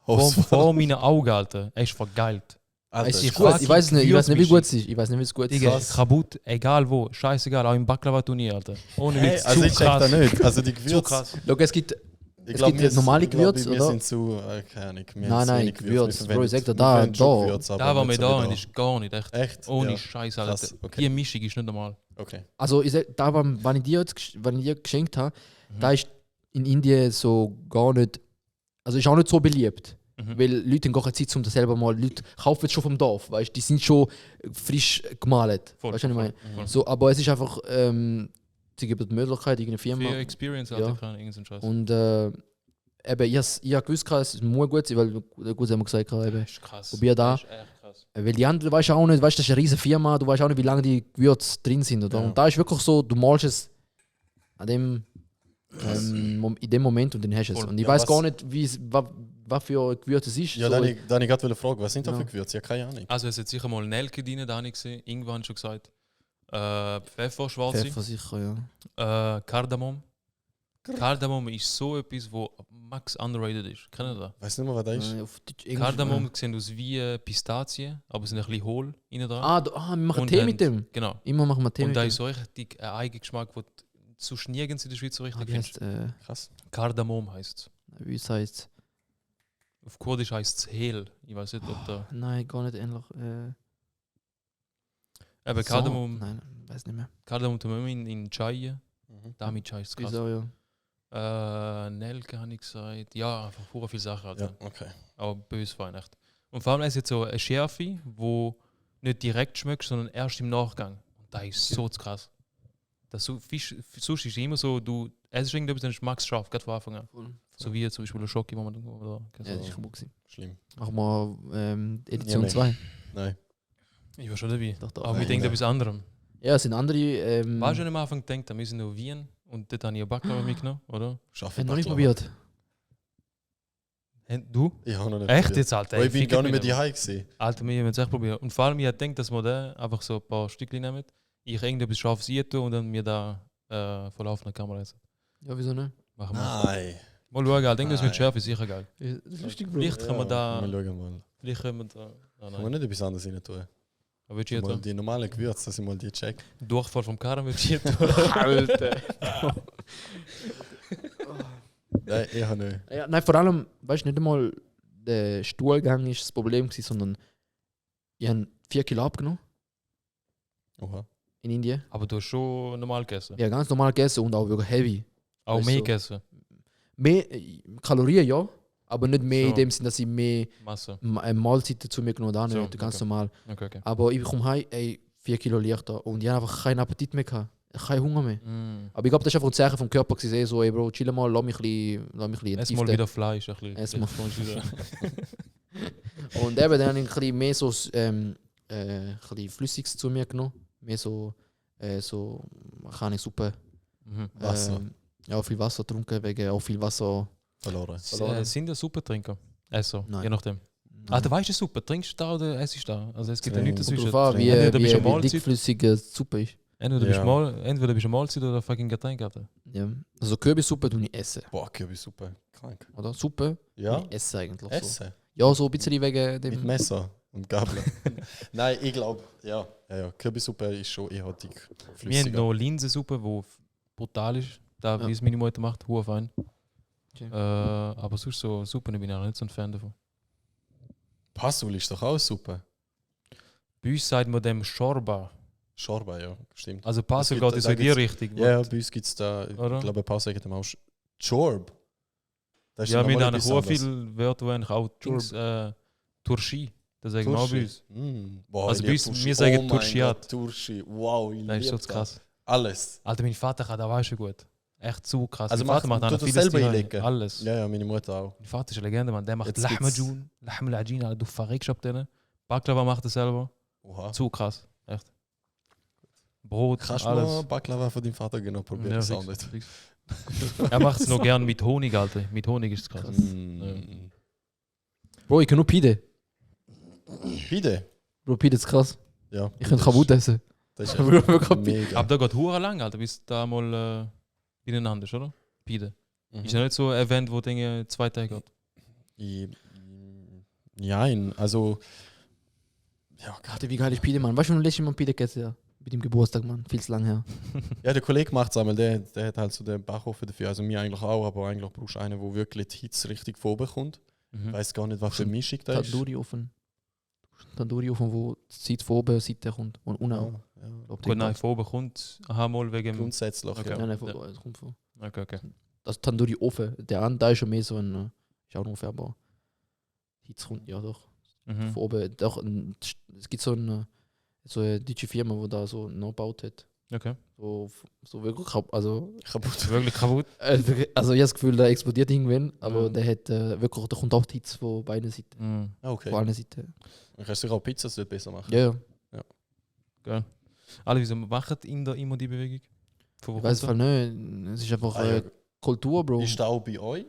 Vor meinen Augen, Alter. Er ist vergeilt. Alter, Es ist krass. gut. Ich weiß nicht, wie Gewürzmischung. gut es ist. Ich weiß nicht, wie es gut ist. Digga, Krass. kaputt, egal wo, scheißegal, auch im Baklava-Turnier, Alter. Ohne Hey, Witz, also zu ich check da krass. nicht. Also die Zu Gewürze. krass. Schau, es gibt Ich Es glaub, gibt wir normale ich glaub, Gewürze, wir oder? sind zu, keine Ahnung. wir Nein, haben zu nein, wenig Gewürze. Wir Bro, ich sag dir, verwenden- da- wir verwenden schon da- Gewürze, aber Da, wo wir nicht so da wie sind, ist gar nicht echt. Echt? Ohne Ja. Scheiß, Alter. Krass, okay. Die Mischung ist nicht normal. Okay. Also, ich sag, da, wann ich dir geschenkt habe, da ist in Indien so gar nicht. Also, ist auch nicht so beliebt. Mhm. Weil Leute haben gar keine Zeit, um das selber mal. Leute kaufen es schon vom Dorf, weißt du? Die sind schon frisch gemalt. Voll, Weißt du, was ich meine? voll. So, aber es ist einfach. Sie geben die Möglichkeit, irgendeine Firma. Für Experience, Ja. Alter, kann irgendein Scheiß. Und eben, ich habe gewusst, es muss gut sein, weil der Gut haben wir gesagt, eben, Das ist krass. probier da. Das ist echt krass. Weil die anderen, du weißt auch nicht, weißt, das ist eine riesige Firma, du weißt auch nicht, wie lange die Gewürze drin sind. Oder? Ja. Und da ist wirklich so, du malst es an dem, in dem Moment und dann hast du es. Voll. Und ich Ja, weiß was- gar nicht, was für Gewürze es ist. Ja, so, dann ich gerade fragen, was sind da Ja. für Gewürze? Ja, keine Ahnung. Also es hat sicher mal Nelke drin, da habe ich gesehen. Irgendwann schon gesagt. Pfeffer, schwarze. Pfeffer sicher, ja. Kardamom. Kardamom ist so etwas, wo max underrated ist. Kennt ihr das? Weiß nicht mehr, was das ist. Auf Deutsch, Englisch, Kardamom sehen aus wie Pistazien, aber sind ein bisschen hohl innen dran. wir machen Und Tee haben- mit dem. Genau. Immer machen wir Tee Und mit da dem. ist so richtig ein Eigengeschmack, den du sonst nirgends in der Schweiz so richtig Wie findest. heißt Krass. Kardamom heißt es. wie es heißt? Auf Kurdisch heißt es Hel. Ich weiß nicht, ob da. Nein, gar nicht ähnlich. Aber Kardamom, Nein, weiß nicht mehr. Kardamom tun wir immer in Chai. Mhm. Damit Chai ist krass. Wieso, ja. Nelke habe ich gesagt. Ja, einfach pure viele Sachen. Alter. Ja, okay. Aber böse fein, echt. Und vor allem ist jetzt so eine Schärfe, wo nicht direkt schmeckst, sondern erst im Nachgang. Und das ist so krass. Das so, Fisch, sonst ist immer so, du isst irgendetwas, dann ist Max scharf, gerade von Anfang an. Voll. So wie zum Beispiel der Schoki, wo man da. Ja, das ist kaputt gewesen. Schlimm. Machen wir Edition Ja, 2. Nein. Ich war schon dabei. Doch, doch. Aber wir Nein, denken nein. etwas anderem. Ja, es sind andere. War schon am Anfang gedacht, wir sind in Wien und dort habe ich eine Baklava mitgenommen, oder? Schaffe Ich noch nicht Baklava. probiert. Du? Ich habe noch nicht Echt probiert. jetzt, Alter? Weil ich bin Fickt gar nicht mehr mich daheim gewesen. Alter, wir haben es echt probiert. Und vor allem, ich habe gedacht, dass wir da einfach so ein paar Stückchen nehmen. Ich irgendetwas scharfes tun und dann mir da vor laufender Kamera essen. Ja, wieso nicht? Machen wir. Nein. Mal schauen, ich denke, das mit Nein. Schärfe ist sicher geil. Das ist lustig, Vielleicht können wir da. Mal schauen mal. Vielleicht können wir da. Ah, Kann man nein. nicht etwas anderes rein tun? Aber willst du jetzt Mal da? die normalen Gewürze, dass ich mal die check. Durchfall vom Karren willst du jetzt da? Alter. Nein, ich habe nicht. Ja, nein, vor allem, weißt du, nicht einmal der Stuhlgang ist das Problem gewesen, sondern ich habe 4 Kilo abgenommen. Oha. in Indien. Aber du hast schon normal gegessen. Ja, ganz normal gegessen und auch wirklich heavy. Auch weißt mehr du. gegessen. Mehr Kalorien, ja, aber nicht mehr So. in dem Sinn, dass ich mehr Masse. Mahlzeiten zu mir genommen habe, So, nicht, ganz okay. normal. Okay. Aber ich komme heim, 4 Kilo leichter und ich habe einfach keinen Appetit mehr gehabt. Keinen Hunger mehr. Aber ich glaube, das ist einfach ein Zeichen vom Körper gewesen, so, ey Bro, chill mal, lass mich ein bisschen Ess mal wieder Fleisch. Ein bisschen. Ess mal. Wieder. Und eben, dann habe ich ein bisschen mehr so ein bisschen Flüssiges zu mir genommen. Mehr so keine Suppe. Mhm. Wasser. Ja, viel Wasser getrunken, wegen auch viel Wasser. Verloren. Sind das Suppentrinker? Esser, Nein. je nachdem. Ah, du weißt du Suppe, trinkst du da oder essst du da? Also es gibt ja nichts Kommt dazwischen. drauf an, wie, Entweder bist du eine wie Mahlzeit, dickflüssige Suppe ist. entweder bist Ja. du eine Mahlzeit oder fucking Getränk. Alter. Ja. Also Kürbissuppe tue ich essen, Boah, Kürbissuppe. Krank. oder? Suppe Ja? ich esse eigentlich so. Essen. Ja, so ein bisschen wegen Mit dem... Messer und Gabel. Nein, ich glaube, ja. Kürbissuppe ist schon eher dick. Wir haben Flüssiger. noch Linsensuppe, die brutal ist. Da, Ja. wie es meine Mutter macht, hoher fein. Okay. Aber sonst so Suppen bin ich auch nicht so ein Fan davon. Passul ist doch auch Suppe. Bei uns sagt man dem Schorba. Schorba, ja, stimmt. Also Pasel gibt- geht in so da in die gibt's- Richtung. Ja, bei uns gibt es da, Oder? ich glaube, ein paar sagen dem auch Chorb. Das ist Ja, wir nochmal haben etwas auch anderes. viele Wörter, die eigentlich auch Dings, Turschi. Das sagen wir auch bei uns. Boah, Also ich bei lieb uns, Turschi. wir sagen Oh mein Turschiat. Gott, Turschi. Wow, ich Das ist lieb so krass. Alles. Alter, mein Vater kann das auch schon gut. Echt zu krass. Also mein Vater macht- macht tut auch er vieles selber daheim. einlegen? Alles. Ja, meine Mutter auch. Mein Vater ist eine Legende, Mann. Der macht Jetzt gibt's- Lahmajun, Lahmlajin, Alter. Du verreckst ab denen. Baklava macht er selber. Oha. Zu krass. Echt. Brot, Kannst du mal alles. Baklava von deinem Vater genau probieren? Ja, Das auch fix, nicht. fix. Er macht es noch gern mit Honig, Alter. Mit Honig ist es krass. Mm. Bro, ich kann nur Pide. Pide? Bro, Pide ist krass. Ja. Ich kann Kabut essen. Das ist Bro, wirklich mega. Aber da geht hure lang, Alter, bis da mal beieinander ist, oder? Pide. Ist ja nicht so ein Event, wo Dinge 2 Tage geht. Nein, also. Ja, Warte, wie geil ist Pide, Mann. Weißt du, wann letztes Mal Pide gegessen? Ja. Mit dem Geburtstag, Mann. Viel zu lang her. ja, der Kollege macht es einmal, der hat halt so den Backofen dafür. Also mir eigentlich auch, aber eigentlich brauchst du einen, der wirklich die Hitze richtig vorbekommt. Ich Mhm. weiß gar nicht, was für eine Mischung da ist. Tandoori-Ofen. Tandoori-Ofen, wo die Zeit von oben Seite kommt. Und unten auch. Ja, ja. Glaub, Gut, nein, von oben kommt. Aha, mal wegen. Grundsätzlich, Okay. ja. Nein, nein, von Ja. oben. Es kommt von. Okay, okay. Das Tandoori-Ofen. Der andere ist schon mehr so ein. Ist auch ungefähr, aber. Hitze kommt, ja doch. Mhm. Von oben. Doch, es gibt so eine deutsche Firma, die da so noch gebaut hat. Okay. So wirklich. Also, Kaputt. Wirklich kaputt. also ich habe das Gefühl, der explodiert irgendwann. Aber Ja. der hat wirklich. Da kommt auch die Hitze von beiden Seiten. Mhm. Ah, okay. Von allen Seiten. Dann kannst du sicher auch Pizza dort besser machen. Ja, ja. Geil. Alle, wieso machen Inder immer die Bewegung? Von wo Ich weiß es kommt halt nicht. Es ist einfach Ah, ja. Kultur, Bro. Ist das auch bei euch?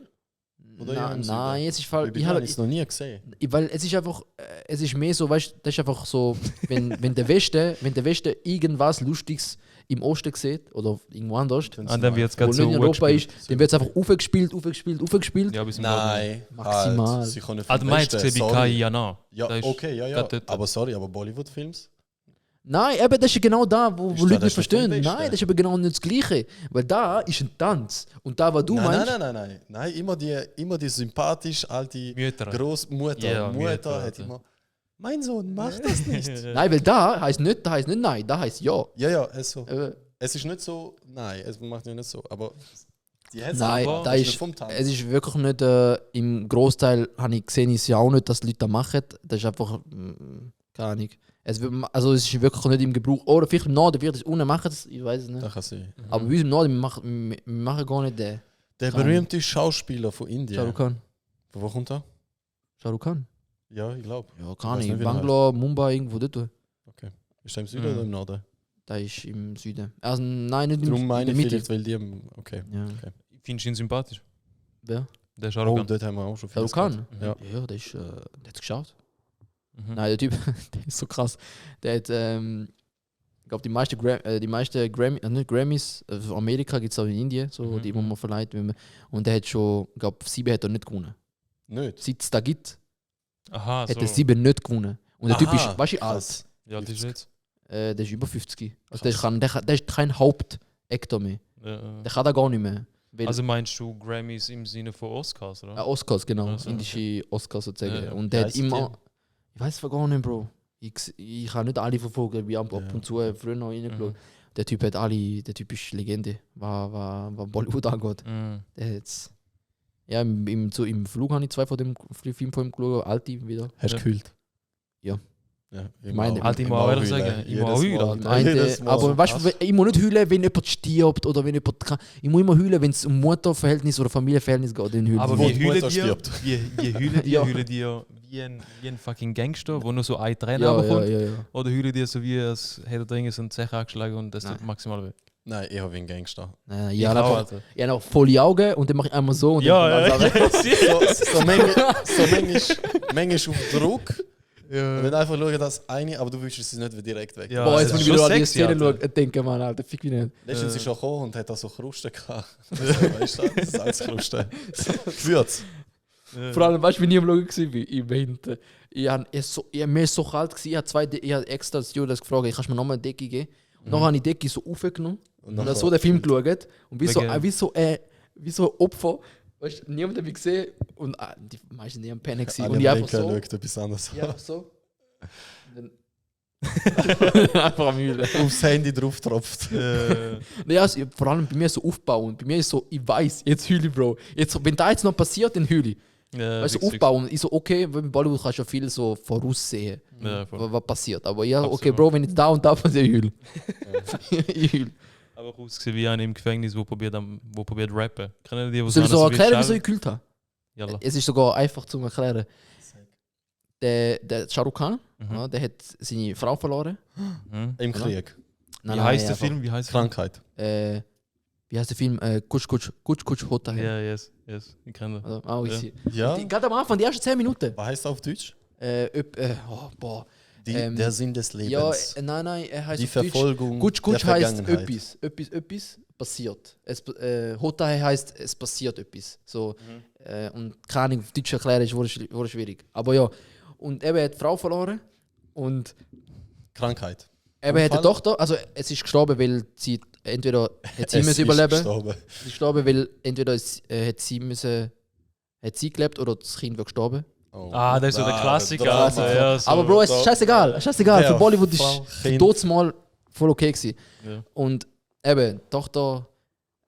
Oder ja, im Nein, jetzt ist Fall. Weil bei mir habe ich es noch nie gesehen. Weil es ist einfach, es ist mehr so, weißt du, das ist einfach so, wenn der Westen irgendwas Lustiges im Osten sieht oder irgendwo anders, das? Und dann wird es wo gerade nicht so in Europa ist, hochgespielt. dann wird es einfach aufgespielt. Ja, bis zum Nein. Maximal. Halt, sie können Ah, du meinst Westen, gesehen bei sorry. Kai Jana. Ja, Da ist okay, ja, ja. gerade dort. Aber sorry, aber Bollywood-Films? Nein, eben, das ist genau da, wo Ist Leute das nicht vom verstehen. Westen? Nein, das ist aber genau nicht das Gleiche. Weil da ist ein Tanz. Und da, was du Nein, meinst, nein. Immer die sympathisch alte Mütter. Großmutter. Ja, Mutter Mütter, hat Alter. immer. Mein Sohn, mach das nicht. nein, weil da heißt nicht nein, da heißt ja. Ja, also. Äh, Es ist nicht so. Nein, es macht ja nicht so. Aber die hat Nein, aber, da das ist, nicht vom Tanz. es ist wirklich nicht, im Großteil habe ich gesehen, ist ja auch nicht, dass die Leute das machen. Das ist einfach, keine Ahnung. Also es ist wirklich nicht im Gebrauch. Oder vielleicht im Norden, vielleicht unten machen es, ich weiß es nicht. Das kann sein. Aber bei uns im Norden, wir machen gar nicht den. Der Kann- berühmte Schauspieler von Shah Indien. Rukh Khan. Von wo kommt er? Shah Rukh Khan? Ja, ich glaube. Ja, weiß keine nicht, Ahnung. wie der Bangalore, Mumbai, irgendwo dort. Ist er im Süden Mhm. oder im Norden? Da ist im Süden. Also nein, nicht Darum in meine der ich Mitte. vielleicht, weil die. Okay. Ja. Findest du ihn sympathisch? Wer? Der Oh, Shahrukh. dort haben wir auch schon Shah viel. Rukh Khan? Ja. Ja, der ist, der hat es geschaut. Mhm. Nein, der Typ, der ist so krass. Der hat, ich glaube, die meisten nicht Grammys, von Amerika gibt es auch in Indien, so, Mhm, die, wo man verleiht. Und der hat schon, ich glaube, 7 hat er nicht gewonnen. Nicht. Seit es da gibt, Aha, hat so. er 7 nicht gewonnen. Und der Typ Aha, ist, weißt du, alt. krass. Ja, das ist jetzt. Der ist über 50. Also Krass. der ist kein Hauptactor mehr. Der kann da gar nicht mehr. Weil, Also meinst du Grammys im Sinne von Oscars, oder? Oscars, genau. Ach so, indische Oscars sozusagen. Ja, ja. Und der Wie hat heisst immer. Ich weiß es gar nicht, Bro. Ich habe nicht alle verfolgt, wie ab und zu früher noch reingeschaut. Der Typ hat alle, der Typ ist Legende, was Bollywood angeht. Der hat's, ja, im Flug habe ich 2 von dem Film von ihm geschaut, alte wieder. Hast du gekühlt? Ja. Ja, Meine- Halt immer auch sagen, immer auch heulen. Aber weißt du, ich muss nicht heulen, wenn jemand stirbt oder wenn jemand kann. Ich muss immer heulen, wenn es um Mutterverhältnis oder Familienverhältnis geht. Dann heule Aber ich. Wo wie die heulen Mutter die? stirbt. Wie heulen die? Ja. Heulen die wie ein fucking Gangster, wo nur so ein Träne ja, runterkommt? ja. Oder heulen die so wie, als hätte er dringend so einen Zech angeschlagen und das Nein. tut maximal weh? Nein, ich habe wie ein Gangster. Ich habe einfach volle Augen und dann mache ich einmal so und Ja, dann kommt alles weg. So manchmal auf Druck. Und dann einfach schauen, dass eine, aber du willst es nicht direkt weg. Ja. Boah, jetzt das muss ist ich wieder schon an die sexy, Szene Alter. schauen, denken, Mann, Alter, fick mich nicht. Letztens ist er gekommen und hat da so Krusten gehabt. Weißt du, das ist als Krusten. Gewürz. Vor allem, weißt du, wie ich am Schauen war? Im Winter. Mir ist so kalt, ich habe extra das Stewardess gefragt, kannst du mir nochmal eine Decke geben? Und dann habe ich die Decke so aufgenommen und dann so den Film geschaut. Und wie so ein Opfer, weißt du, niemand hat mich gesehen und die meisten die haben Panik gesehen. Und ich einfach so. schaut etwas anderes. Ja, einfach so. Und dann einfach am Heulen. Aufs Handy drauf tropft. Naja, vor allem bei mir so aufbauen. Bei mir ist so, ich weiß, jetzt heule ich, Bro. Jetzt, wenn da jetzt noch passiert, dann heule ich. Weißt du, aufbauen. Ich so, okay, weil in Bollywood kannst du ja viel so voraussehen, Ja, voll. was passiert. Aber ja, okay, Absolut. Bro, wenn jetzt da und da passiert, ich heule. Ich heule. Aber ausgesehen wie einer im Gefängnis, wo probiert rappen. Kennen die, wo Soll ich so alles erklären, wie wieso ich gekühlt habe? Jalla. Es ist sogar einfach zu erklären. Der Shah Rukh Khan, Mhm. ja, der hat seine Frau verloren. Mhm. Im Krieg. Wie heißt der einfach, Film? Wie heißt der? Krankheit. Wie heißt der Film? Kuch Hota Hai. Ja, yes. Ich kenne den. Also, auch Ja. easy. Ja. Gerade am Anfang, die ersten 10 Minuten. Was heißt auf Deutsch? Boah. Der Sinn des Lebens. Ja, nein, er heißt die auf Deutsch. Verfolgung Gut der heißt Vergangenheit. etwas passiert. Hota Hai heißt, es passiert etwas. So, und keine Ahnung, auf Deutsch erklären ist wurde schwierig. Aber ja, und eben hat die Frau verloren und Krankheit. eben hat eine Unfall? Tochter, also es ist gestorben, weil sie entweder hat sie Es müssen ist überleben. gestorben. Es ist gestorben, weil entweder hat sie gelebt oder das Kind war gestorben. Oh. Ah, das ist so der Klassiker. Drama. Also, ja, so. Aber Bro, es ist scheißegal. Scheißegal. Für Ja, Bollywood ist Frau, für Kind. dort mal voll okay gewesen. Ja. Und eben, die Tochter,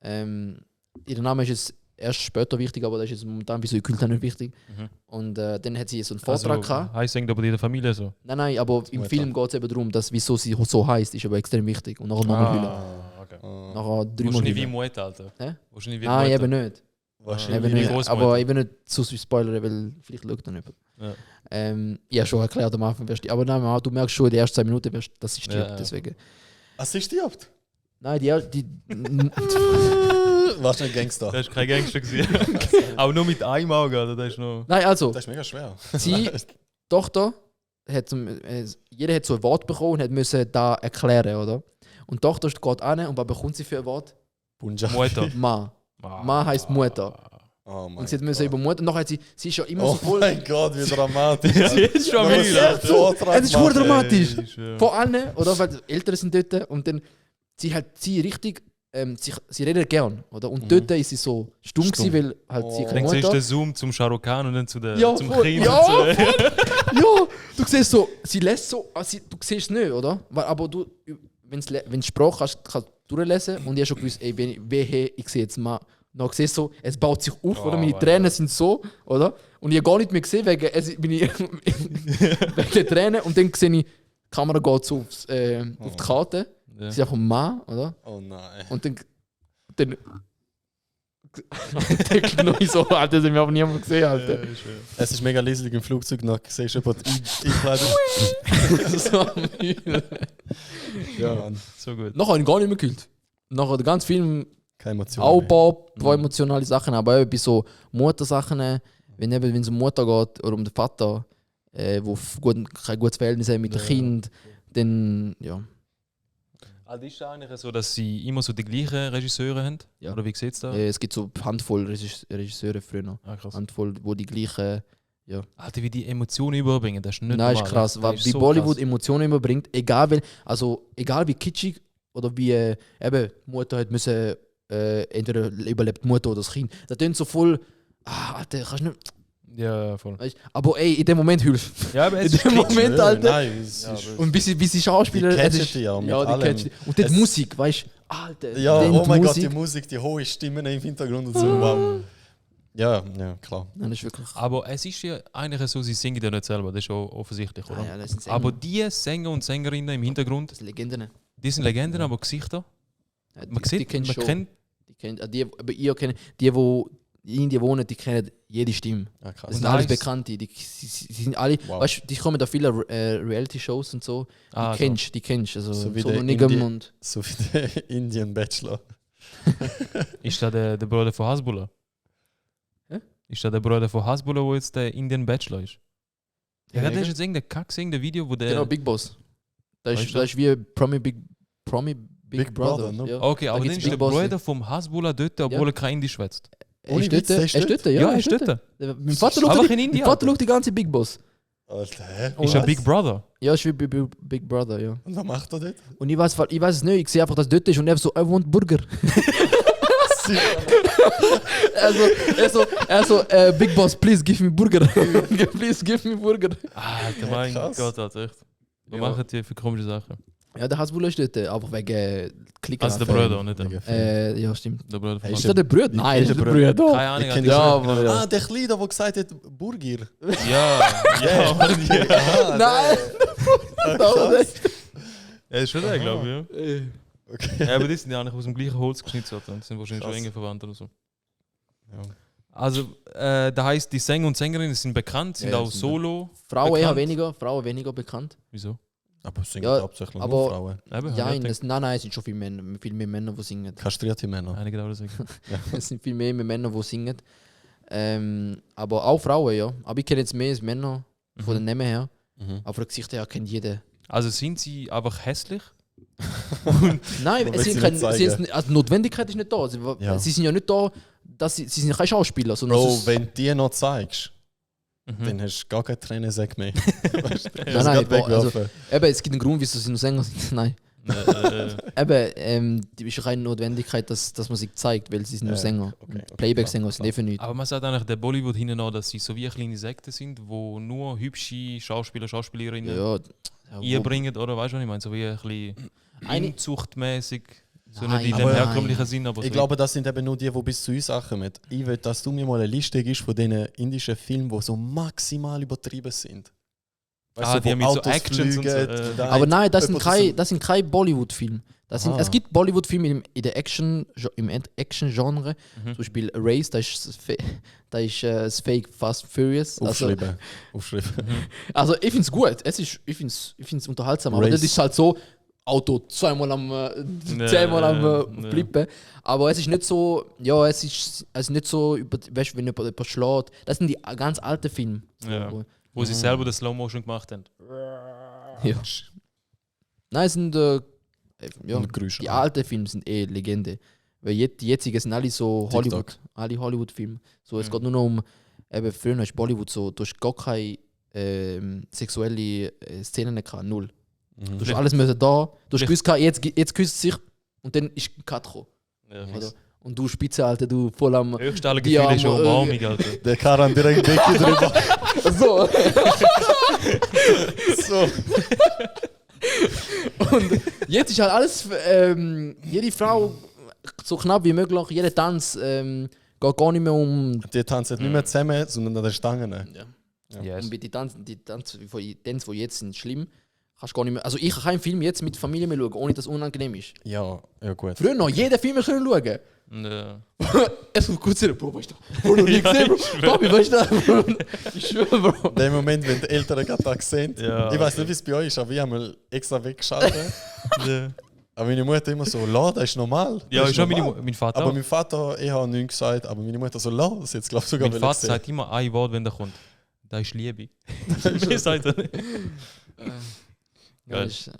ihr Name ist jetzt erst später wichtig, aber das ist jetzt momentan wie so gekühlt nicht wichtig. Mhm. Und dann hat sie so einen Vortrag gehabt. Heißt eigentlich aber in der Familie so. Nein, aber im Mutter. Film geht es eben darum, dass wieso sie so heißt, ist aber extrem wichtig. Und nachher nochmal heulen. okay. Oh. Nachher 3 Mal Wahrscheinlich wie heulen. Muet, Alter. Hä? Wahrscheinlich wie Nein, Muet. eben nicht. Wahrscheinlich Eben wie nicht. Großmutter. Aber ich will nicht zu viel spoilern, weil vielleicht schaut er nicht. Ja. Ja, schon erklärt am Anfang. Aber nein, du merkst schon, in den ersten 2 Minuten, dass sie stirbt. Ja. Deswegen. Was sie stirbt? Nein, die Warst du ein Gangster? Das war kein Gangster. gewesen. Aber nur mit einem Auge, Alter. Das ist noch... Nein, also, Das ist mega schwer. sie, Tochter, jeder hat so ein Wort bekommen und hat müssen da erklären, oder? Und die Tochter geht an und was bekommt sie für ein Wort? Punjab. Mutter. Ma. Ma heisst Mutter. Oh mein Und sie hat müssen Gott. über Mutter. Und nachher hat sie ist ja immer Oh so voll. mein Gott, wie dramatisch. Jetzt schon Ja, wieder. das ist so Es ist verdammt dramatisch. Ey, ich schwör. Vor allen, oder? Weil die Eltern sind dort und dann sie richtig. Sie redet gern, oder? Und dort ist sie so stumm Stumm. gewesen, weil halt sie Oh. keine Dann siehst du Mutter. den Zoom zum Shah Rukh Khan und dann zum voll. Kind. Ja, und so. Ja, du siehst so, sie lässt so, also du siehst es nicht, oder? Aber du, wenn du Sprache kannst du durchlesen und ich habe schon gewusst, ey, ich sehe jetzt mal. Dann siehst du so, es baut sich auf, oder? Meine Mann. Tränen sind so, oder? Und ich habe gar nicht mehr gesehen, wegen der Tränen. Und dann sehe ich, die Kamera geht so auf die Karte. Ja. Sie sagt Mann, oder? Oh nein. Und dann denke ich so, Alter, das haben wir aber niemand gesehen, Alter. Ja, ich schwör. Es ist mega leislich im Flugzeug, noch siehst du jemanden einkleiden. So am Heulen. Ja, Mann. So gut. Nachher habe ich gar nicht mehr gekühlt. Nachher der ganze Film Keine Emotion. auch mehr. ein paar emotionale Sachen, aber eben bei so Muttersachen, wenn es um Mutter geht oder um den Vater, wo kein gutes Verhältnis haben mit dem Kind, dann ja. Also ist es eigentlich so, dass sie immer so die gleichen Regisseure haben? Ja. Oder wie sieht es da? Es gibt so eine Handvoll Regisseure früher noch. Ah, krass. Handvoll, wo die gleichen. Alter, wie die Emotionen überbringen, das ist nicht Nein, ist normal. krass. Das Weil ist wie so Bollywood krass. Emotionen überbringt, egal wie kitschig oder wie eben die Mutter hat müssen, entweder überlebt die Mutter oder das Kind. Das klingt so voll. Alter, kannst du nicht. Ja, voll. Weißt? Aber ey, in dem Moment hilft. Ja, aber In es ist dem Moment. Moment, Alter. Nein, es Ja, ist, aber- Und wie sie Schauspieler. Die es catchen ist- die ja mit ja, die allem. catchen die. Und die Es- Musik, weißt du? Alter. ja, dann oh die mein Gott, Musik. die Musik, die hohe Stimmen im Hintergrund und so. Wow. Ja, klar. Nein, das ist wirklich. Aber es ist ja eigentlich so, sie singen ja nicht selber, das ist auch offensichtlich, oder? Ja, das sind Sänger. Aber die Sänger und Sängerinnen im Hintergrund, Das sind Legenden. die sind Legenden, aber Gesichter, Ja, man die sieht, kennst man schon. kennt, Die kennt, ihr kennt, die in Indien wohnen, die kennen jede Stimme. Ja, Das krass. sind Und alles nice. Bekannte. Sie sind alle, Wow. weißt du, die kommen da viele Reality-Shows und so. Die kennst also So wie so der Nigam Indi- und. So wie der Indian Bachelor. Ist da der Bruder von Hasbulla? Hä? Ist da der Bruder von Hasbulla, wo jetzt der Indian Bachelor ist? Ja, Ja, das ist jetzt irgendein Kack gesehen, der Video, wo der. Genau, Big Boss. Das Weißt ist, du? das ist wie Promi Big Big Brother. Brother, ne? Ja. Okay, aber dann gibt's ist Big der Boss. Bruder vom Hasbulla dort, obwohl er kein Indisch schwätzt. Er Ohne ist Witz, dort, der ist er ist dort? dort, Ja, er ist dort. Mein Vater schaut Einfach die- in Indien, mein Vater Alter. schaut die ganze Big Boss. Alter, hä? Ist er Was? Big Brother? Ja, ist wie Big Brother, ja. Und was macht er dort? Und ich weiß es nicht, ich sehe einfach, dass dort ist und er so, I want Burger. Big Boss, please give me Burger. Please give me Burger. Alter, mein krass. Gott, Alter, echt. Wir Ja. machen die für komische Sachen. Ja, der Hasbulla ist dort, aber wegen Klicken. Also der Bruder, nicht der. Ja, stimmt. Der Bruder von Ist Ist Hasbulla. das der Bruder? Nein, das ist der Bruder. Keine Ahnung. Ich kenn Alter. Ja, aber ja. Ah, der Kleine, der gesagt hat, Burger. Ja, ja. Ah, Nein! Ja, ist schon der, glaube ich. Ja. Okay. Ja, aber die sind ja eigentlich aus dem gleichen Holz geschnitzt. Alter. Die sind wahrscheinlich schon Krass. enge Verwandte oder so. Ja. Also, da heißt die Sänger und Sängerinnen sind bekannt, sind Ja, auch sind solo. Frauen eher bekannt. weniger bekannt. Wieso? Aber singen Ja, hauptsächlich aber- nur Frauen. Eben, Ja, hab ich nein, es sind schon viel mehr Männer, die singen. Kastrierte Männer. gedacht. Einige da sagen. Es sind viel mehr Männer, die singen. Aber auch Frauen, ja. Aber ich kenne jetzt mehr als Männer von den Namen her. Mhm. Aber von den Gesichtern her kennt jeder. Also sind sie einfach hässlich? Nein, Man es will sind sie keine, nicht zeigen. sie sind, also die Notwendigkeit ist nicht da. Ja. Sie sind ja nicht da, sie sind keine Schauspieler. Sondern Bro, es ist- wenn du die noch zeigst, Mhm. dann hast du gar keine Tränensäcke mehr. nein, wegwerfen. eben, es gibt einen Grund, wieso sie nur Sänger sind. Nein. Eben, die ist ja keine Notwendigkeit, dass man sich zeigt, weil sie sind nur Sänger. okay, okay, Playback-Sänger klar, sind eh für nichts. Aber man sagt eigentlich, der Bollywood hinten an, dass sie so wie kleine Sekten sind, wo nur hübsche Schauspieler, Schauspielerinnen Ja, einbringen, oder weißt du, was ich meine? So wie ein bisschen Eine- inzuchtmäßig. So Nein, nicht in dem aber- herkömmlichen Sinn, aber so. Ich glaube, das sind eben nur die, die bis zu uns kommen. Ich will, dass du mir mal eine Liste gibst von diesen indischen Filmen, die so maximal übertrieben sind. Ah, die wo haben mit so Autos Actions und so, fliegen, da aber hat nein, das sind jemand keine keine Bollywood-Filme. Aha. Es gibt Bollywood-Filme im Action-Genre. Mhm. Zum Beispiel Race, da ist das Fake Fast Furious. Aufschreiben. Aufschreiben. Also ich finde es gut. Ich find's unterhaltsam. Aber Race. das ist halt so, Auto zweimal zehnmal am ja. Flippen. Aber es ist nicht so, ja, es ist nicht so, weißt du, wenn jemand schlägt. Das sind die ganz alten Filme. Ja. So, Wo sie selber das Slow Motion gemacht haben. ja. Nein, es sind ja, Und Geräusche. die alten Filme sind eh Legende. Weil die jetzigen sind alle so TikTok. Hollywood, alle Hollywood-Filme. So, es geht nur noch um, eben früher ist Bollywood so, du hast gar keine sexuelle Szenen gehabt, null. Mhm. Du hast alles müssen da, du hast gewusst, jetzt küsst sich und dann ist ein Cut gekommen, Ja, oder? Und du Spitze, Alter, du voll am. höchste alle Ja, Gefühle ist schon aber, Umarmung, Alter. Der Karan direkt Decke drüber. So. So. Und jetzt ist halt alles, jede Frau so knapp wie möglich, jeder Tanz geht gar nicht mehr um. Die tanzen nicht mehr zusammen, sondern an den Stangen. Ja. Yes. Und die Tanz, die jetzt sind, schlimm. Kannst gar nicht mehr. Also ich kann keinen Film jetzt mit Familie mehr schauen, ohne dass es unangenehm ist. Ja, ja gut. Früher noch, jeden Film können schauen. Ja. Es kommt kurz hin, Bro, weißt du? Bro, noch nie gesehen, Bro. Papi, weißt du? Ich schwöre, Bro. In dem Moment, wenn die Eltern gerade da sind, Ja. ich weiß nicht, wie es bei euch ist, aber ich habe mal extra weggeschaltet. Ja. Aber meine Mutter immer so, la, das ist normal. Ja, das ist schon normal. mein Vater. Aber auch. mein Vater, ich habe nichts gesagt, aber meine Mutter so, la, das jetzt glaube ich sogar Mein Vater sagt immer ein Wort, wenn der kommt. Da ist Liebe. Mehr sagt er nicht. Ja, Geil. ist,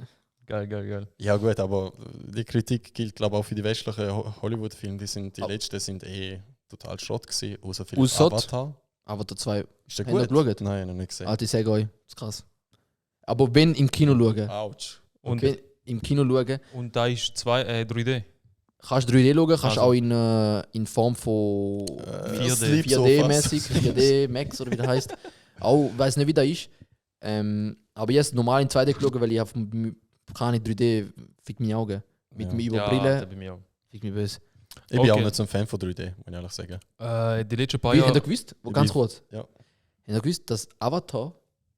Geil. Ja gut, aber die Kritik gilt glaube ich auch für die westlichen Hollywood-Filme. Die letzten sind total Schrott gewesen, außer für Ausschott? Avatar. aber der zwei, Ist der Habt ihr gut? geschaut? Nein, noch nicht gesehen. Alter, ich sage euch, das ist krass. Aber wenn im Kino schauen, Autsch. Und, wenn im Kino schauen, und da ist 3D. Kannst 3D schauen, kannst auch in Form von 4D-mäßig, 4D Max oder wie das heisst. Auch, weiß nicht, wie das ist. Aber jetzt normal in 2D geschaut, weil ich auf keine 3D fickt meine Augen. Mit mir über Brille fickt mich böse. Ich bin auch nicht so ein Fan von 3D, muss ich ehrlich sagen. Die letzten paar Habt Jahre. ihr gewusst? Ganz kurz. Ja. Habt ihr gewusst, dass Avatar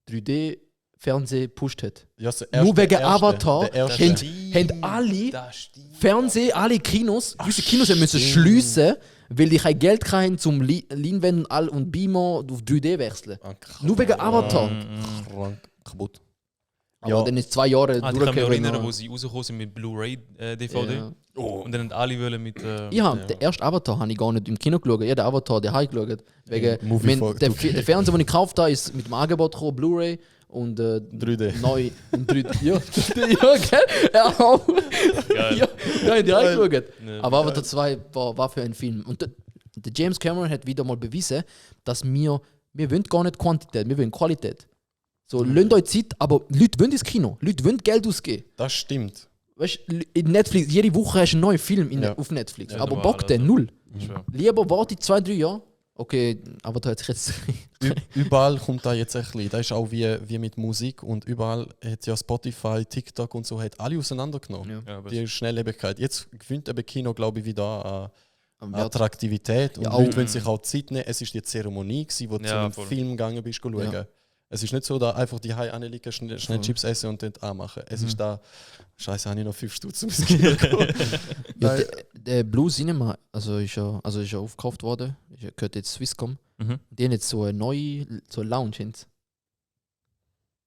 3D-Fernsehen gepusht hat? Ja, Nur wegen Avatar der erste. haben alle Fernsehen, alle Kinos, gewisse Kinos müssen schliessen, weil die kein Geld hatten, zum Leinwand und Beamer auf 3D wechseln. Nur wegen Avatar. Krank, kaputt. Aber Ja. dann ist 2 Jahre Ich kann mich erinnern, durchgegangen. wo sie rausgekommen sind mit Blu-ray-DVD. Ja. Und dann haben alle wollen mit. Ja, den ersten Avatar habe ich gar nicht im Kino geschaut. Ja, den Avatar, den habe ich geschaut. Wegen, Movie for- der Fernseher, den ich gekauft habe, ist mit dem Angebot gekommen, Blu-ray und 3D. neu in 3D. Ja, ja, gell? Ja, auch. Geil. Ja, den habe ich geschaut. Ja. Aber Avatar 2 war für einen Film. Und der James Cameron hat wieder mal bewiesen, dass wir wollen gar nicht Quantität, wir wollen Qualität. So, lasst euch Zeit, aber Leute wollen ins Kino. Leute wollen Geld ausgeben. Das stimmt. Weißt du, in Netflix, jede Woche hast du einen neuen Film auf Netflix. Ja, aber normal, Bock der also. null. Schwör. Lieber warte 2-3 Jahre. Okay, aber da hat sich jetzt. Überall kommt da jetzt ein bisschen. Das ist auch wie mit Musik und überall hat ja Spotify, TikTok und so hat alle auseinandergenommen. Ja. Ja, aber Die Schnelllebigkeit. Jetzt gewinnt eben Kino, glaube ich, wieder an Wert. Attraktivität. Und Ja, Leute auch- wollen sich auch Zeit nehmen. Es ist die Zeremonie, gewesen, wo du zu Ja, einem voll. Film gegangen bist, schauen. Ja. Es ist nicht so, da einfach die Hause anliegen, schnell Voll. Chips essen und dann anmachen. Es Mhm. ist da, Scheiße, habe ich noch 5 Stutz ins Kino gekommen. Ja, Nein. der Blue Cinema, ist ja aufgekauft worden. Gehört jetzt Swisscom. Mhm. Die haben jetzt so eine neue so eine Lounge. Hinten.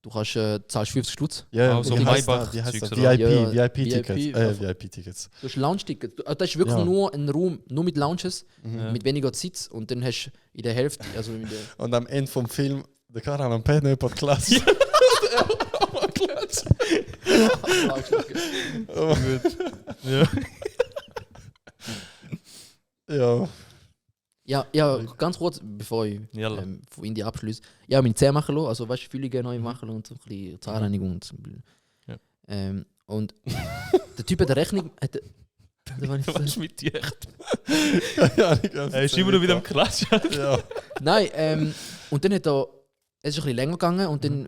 Du kannst, zahlst 50 Stutz. Ja, Auch so wie heißt Maybach- das? Wie heißt das? Zeugs, oder? VIP, Ja, VIP-Tickets. VIP, VIP-Tickets. Du hast Lounge-Ticket. Das ist wirklich Ja. nur ein Raum, nur mit Lounges, Ja. mit weniger Sitz. Und dann hast du in der Hälfte, also in der, Und am Ende vom Film, der Karan am Pen jemand klatscht. Ja. Ja. Ja, ganz kurz, bevor ich Jalla. von Indien abschließe. Ja, meine Zähne machen lassen, also weißt du, Füllungen neu machen und so ein bisschen Zahnreinigung und so. Ja. Und der Typ hat eine Rechnung. Was ist mit dir echt? Ja, ich glaub, Er ist immer noch wieder am Klatschen. Ja. Nein, und dann hat er. Es ist ein bisschen länger gegangen und dann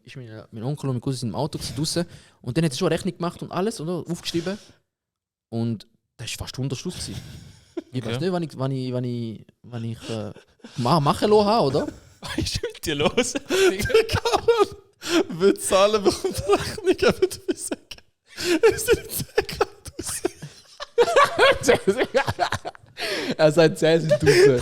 ist mein Onkel und mein Cousin im Auto draußen und dann hat er schon eine Rechnung gemacht und alles, oder? Aufgeschrieben. Und das war fast 100 Schluss. Gewesen. Ich weiß Okay. nicht, wann ich machen lassen habe, oder? Was ist mit dir los? Will zahlen, bekommt die Rechnung, aber du willst sagen. Es sind 10 Grad. Er sagt 10 sind draußen.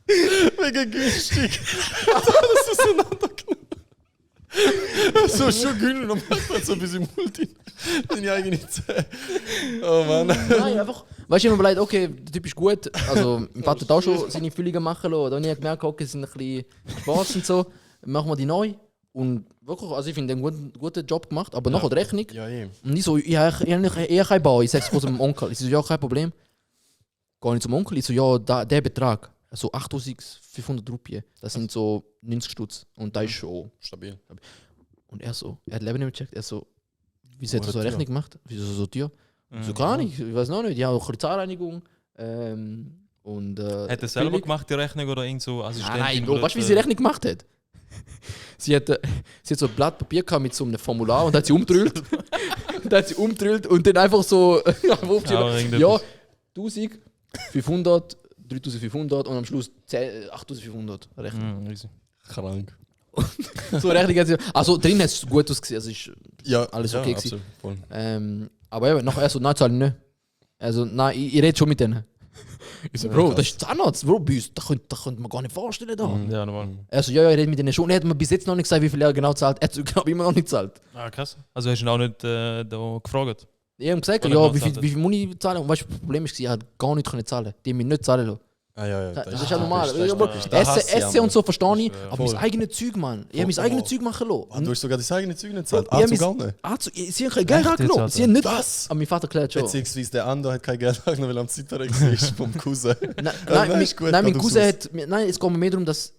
Wegen günstig. Alles auseinandergenommen. So schon günstig und macht man so ein bisschen Multi. Deine eigene Zähne. Oh Mann. Nein, einfach. Weißt du, ich habe mir überlegt, okay, der Typ ist gut. Also, mein Vater hat auch schon seine Füllungen machen lassen. Dann habe ich gemerkt, okay, sie sind ein bisschen schwarz und so. Machen wir die neu. Und wirklich, also ich finde, einen guten Job gemacht. Aber nachher die Rechnung. Ja, eh. Und ich so, ich habe eher keinen Bau. Ich sage es meinem Onkel. Ich so, ja, kein Problem. Gehe nicht zum Onkel. Ich so, ja, der Betrag. So 8500 Rupien. Das sind so 90 Stutz. Und da ist schon. Stabil. Und er so, er hat Leben nicht gecheckt. Er so, wieso hat er so eine teuer? Rechnung gemacht? Wieso so teuer? So gar nicht, ich weiß noch nicht. Ja, auch ein bisschen Zahnreinigung. Und, Hat er selber gemacht, die Rechnung, oder irgend so Assistentin? Nein, Bro, weißt du, wie sie die Rechnung gemacht hat? sie hat so ein Blatt Papier gehabt mit so einem Formular und hat sie umgedrüllt. Und dann einfach so aufgeschrieben, ja, 1500, 3500 und am Schluss 8500 Rechnung. Easy. Krank. So eine Rechnung hat sie. Also drin hat es gut ausgesehen. Also ist, Ja, Alles ja, okay absolut. Voll. aber eben, nachher so, nein, zahle ich nicht. Also, nein, ich rede schon mit denen. Ich so, Ja, Bro, krass. das ist Zahnarzt, Bro, bei uns, das könnte man gar nicht vorstellen da. Ja, normal. Also, ja, ich rede mit denen schon. Er hat mir bis jetzt noch nicht gesagt, wie viel er genau zahlt. Er hat glaube immer noch nicht zahlt. Ah, krass. Also hast du ihn auch nicht da gefragt? Ich habe ihm gesagt, Oder ja, noch wie viel zahlt muss ich zahlen? Und weißt du, das Problem ist, ich habe gar nicht können zahlen. Die haben mich nicht zahlen lassen. Ah, ja, ja. Das ist ja normal. Das ist Aber typisch. Das hasse ich Essen und so verstehe ich, Das ist, aber voll. mein eigenes Zeug, Mann. Ich habe mein Voll. eigenes Zeug machen Ah, du lassen. hast sogar deine eigene Züge nicht gezahlt. Ja, Ah, mein- sogar nicht. Sie haben kein Geld Echt angenommen. jetzt, Sie haben nicht. Was? Aber mein Vater klärt schon. Beziehungsweise der andere hat kein Geld angenommen, weil er am Zeitverrecht ist vom Cousin. Nein, nein, ist gut, mein geh Cousin raus. hat. Nein, es geht mir mehr darum, dass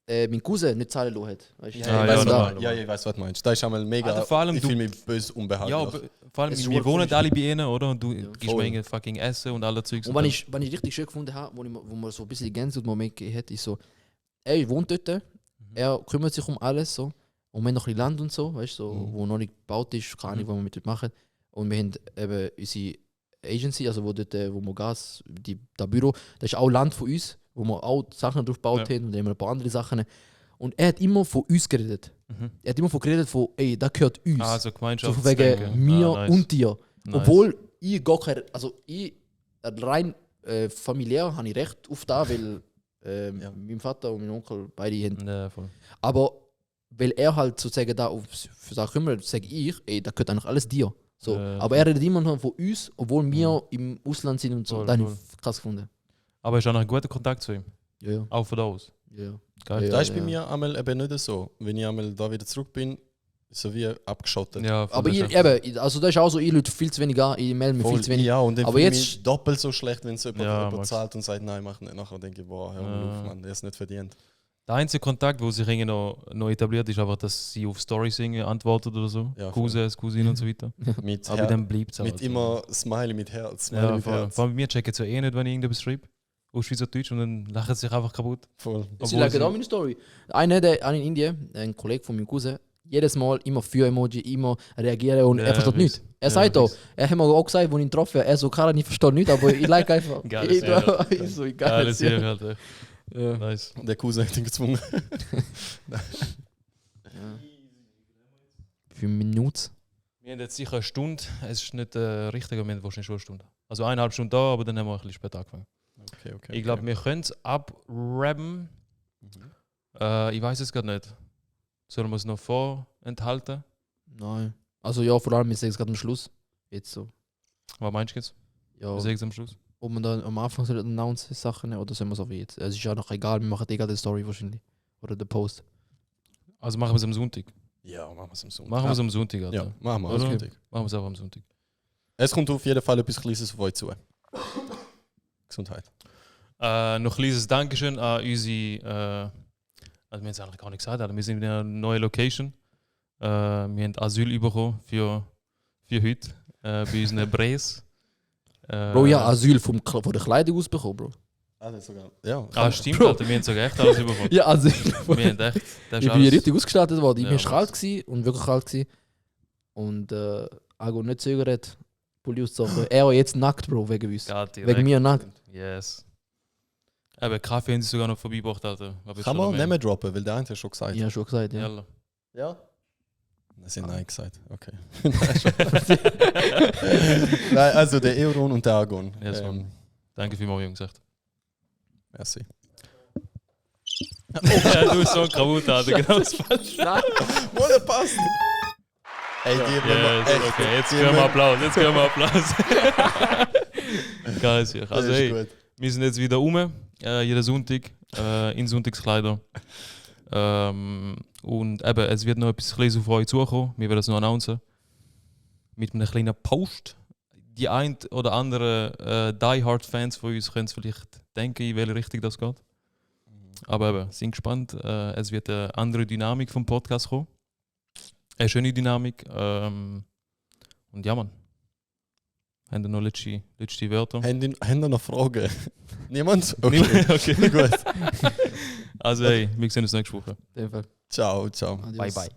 mein Cousin nicht zahlen lassen hat. Weißt du? Ja, ich weiß, normal. ich weiß, was du meinst. Da ist einmal mega. Alter, vor allem ich du- fühle mich böse unbehaglich. Ja, vor allem, Es ist wir wohnen komisch. alle bei ihnen, oder? Und du gibst voll. mir irgendwie fucking Essen und alle Zeugs. Und wenn ich richtig schön gefunden habe, wo man so ein bisschen Gänsehaut-Moment gegeben hat, ist so, er wohnt dort, er kümmert sich um alles so. Und wir haben noch ein bisschen Land und so, weißt du, so, wo noch nicht gebaut ist, keine Ahnung, was wir mit dort machen. Und wir haben eben unsere Agency, also wo dort, wo wir Gas, das Büro, das ist auch Land von uns, wo wir auch Sachen drauf gebaut haben und dann haben wir ein paar andere Sachen. Und er hat immer von uns geredet. Er hat immer von geredet von, ey, das gehört uns. Also So Gemeinschaft. von wegen mir und dir. Obwohl ich gar kein, also ich rein familiär habe ich recht auf da, weil mein Vater und mein Onkel beide haben. Ja, voll. Aber weil er halt sozusagen da für Sachen kümmert, sage ich, ey, da gehört eigentlich alles dir. So. Aber er redet immer noch von uns, obwohl wir im Ausland sind und so. Voll, Das habe voll. ich krass gefunden. Aber ist auch noch ein guter Kontakt zu ihm. Ja, ja. Auch von da aus. Ja. Geil. Ja. Das ist bei mir einmal eben nicht so. Wenn ich einmal da wieder zurück bin, so wie abgeschottet. Ja, voll, Aber das ich, ist echt- eben, also das ist auch so, ich lüte viel zu wenig an, ich melde mich viel zu wenig. Ja, und dann Aber fühle ich jetzt- mich doppelt so schlecht, wenn es jemand Ja, bezahlt und sagt, nein, mach nicht. Nachher denke ich, boah, hör mal auf, Mann, der ist nicht verdient. Der einzige Kontakt, wo sich irgendwie noch etabliert, ist einfach, dass sie auf Stories irgendwie antwortet oder so. Ja, voll. Cousins, Cousinen und so weiter. Mit, Aber dann bleibt es mit immer Smiley mit Herz. Smiley Ja, mit voll. Herz. Vor allem bei mir checken sie ja eh nicht, wenn ich irgendetwas schreibe. Auf Schweizerdeutsch und dann lachen sie sich einfach kaputt. Voll. Sie Obwohl lagen sie- auch meine Story. Einer in Indien, ein Kollege von meinem Cousin, jedes Mal immer für Emoji, immer reagieren und Ja, er versteht weiss. nichts. Er Ja, sagt auch, weiss. er hat mir auch gesagt, als ich ihn getroffen habe, er so, Karan, ich verstehe nichts, aber ich like einfach. Geiles ich, Jahr. ich so, Geile geil. Serie halt. echt. Ja. Nice. Der Cousin hat ihn gezwungen. Für Minuten. Wir haben jetzt sicher eine Stunde. Es ist nicht richtig, aber wir haben wahrscheinlich schon eine Stunde. Also 1,5 Stunden da, aber dann haben wir ein bisschen später angefangen. Okay. Ich glaube, wir können es abrappen. Ich weiß es gerade nicht. Sollen wir es noch vorenthalten? Nein. Also ja, vor allem, ich sage es gerade am Schluss. Jetzt so. Was meinst du jetzt? Ja, Wir sagen es am Schluss. ob man dann am Anfang soll announcen Sachen oder sollen wir es auch wie jetzt? Es ist ja noch egal, wir machen eh gerade die Story wahrscheinlich. Oder den Post. Also machen wir es am Sonntag. Ja, machen wir es am Sonntag. Machen wir es am Sonntag, Alter. Ja, machen wir am Oder? Sonntag. Machen wir es einfach am Sonntag. Es kommt auf jeden Fall etwas Kleines auf euch zu. Gesundheit. Noch ein kleines Dankeschön an unsere. Also wir haben es eigentlich gar nicht gesagt, aber wir sind in einer neuen Location. Wir haben Asyl bekommen für heute bei unseren Bres. Bro, ja, Asyl von der Kleidung aus bekommen, Bro. Sogar. Ja. Stimmt, Bro. Alter, wir haben sogar echt alles bekommen. Ja, Asyl. Wir haben echt. Das Ich ist bin alles. richtig ausgestattet worden. Ich Ja, war was? kalt gewesen und wirklich kalt gewesen. Und Ago nicht zögert, Pulli auszusuchen. Er auch jetzt nackt, Bro, wegen uns. Ja, direkt. Wegen mir nackt. Yes. Aber Kaffee haben sie sogar noch vorbeigebracht, Alter. Kann man Namen droppen, weil der eine hat schon gesagt. Ich habe schon gesagt, ja. Ja. Ja? Sie haben Nein gesagt. Okay. Ja. Nein, also der Euron und der Argon. Yes, Mann. Danke vielmals, Jungs. Echt. Merci. Ja, du bist so ein kaputt, Alter. Genau das falsch. Nein. Wo der passt! Ey, gib mir mal. Yes, okay, jetzt können wir Applaus. Jetzt können wir Applaus. Geil, sicher. Also, hey, gut. wir sind jetzt wieder rum. Jeden Sonntag. In Sonntagskleider. Und eben, es wird noch etwas Kleines auf euch zukommen. Wir werden es noch announcen. Mit einem kleinen Post. Die ein oder andere Die-Hard-Fans von uns können es vielleicht denken, in welche Richtung das geht. Aber eben, sind gespannt. Es wird eine andere Dynamik vom Podcast kommen. Eine schöne Dynamik. Und ja, Mann. Haben wir noch letzte Wörter? Haben ihr noch Fragen? Niemand? Okay. Okay. Gut. Also, hey, wir sehen uns nächste Woche. In dem Fall. Ciao. Adios. Bye, bye.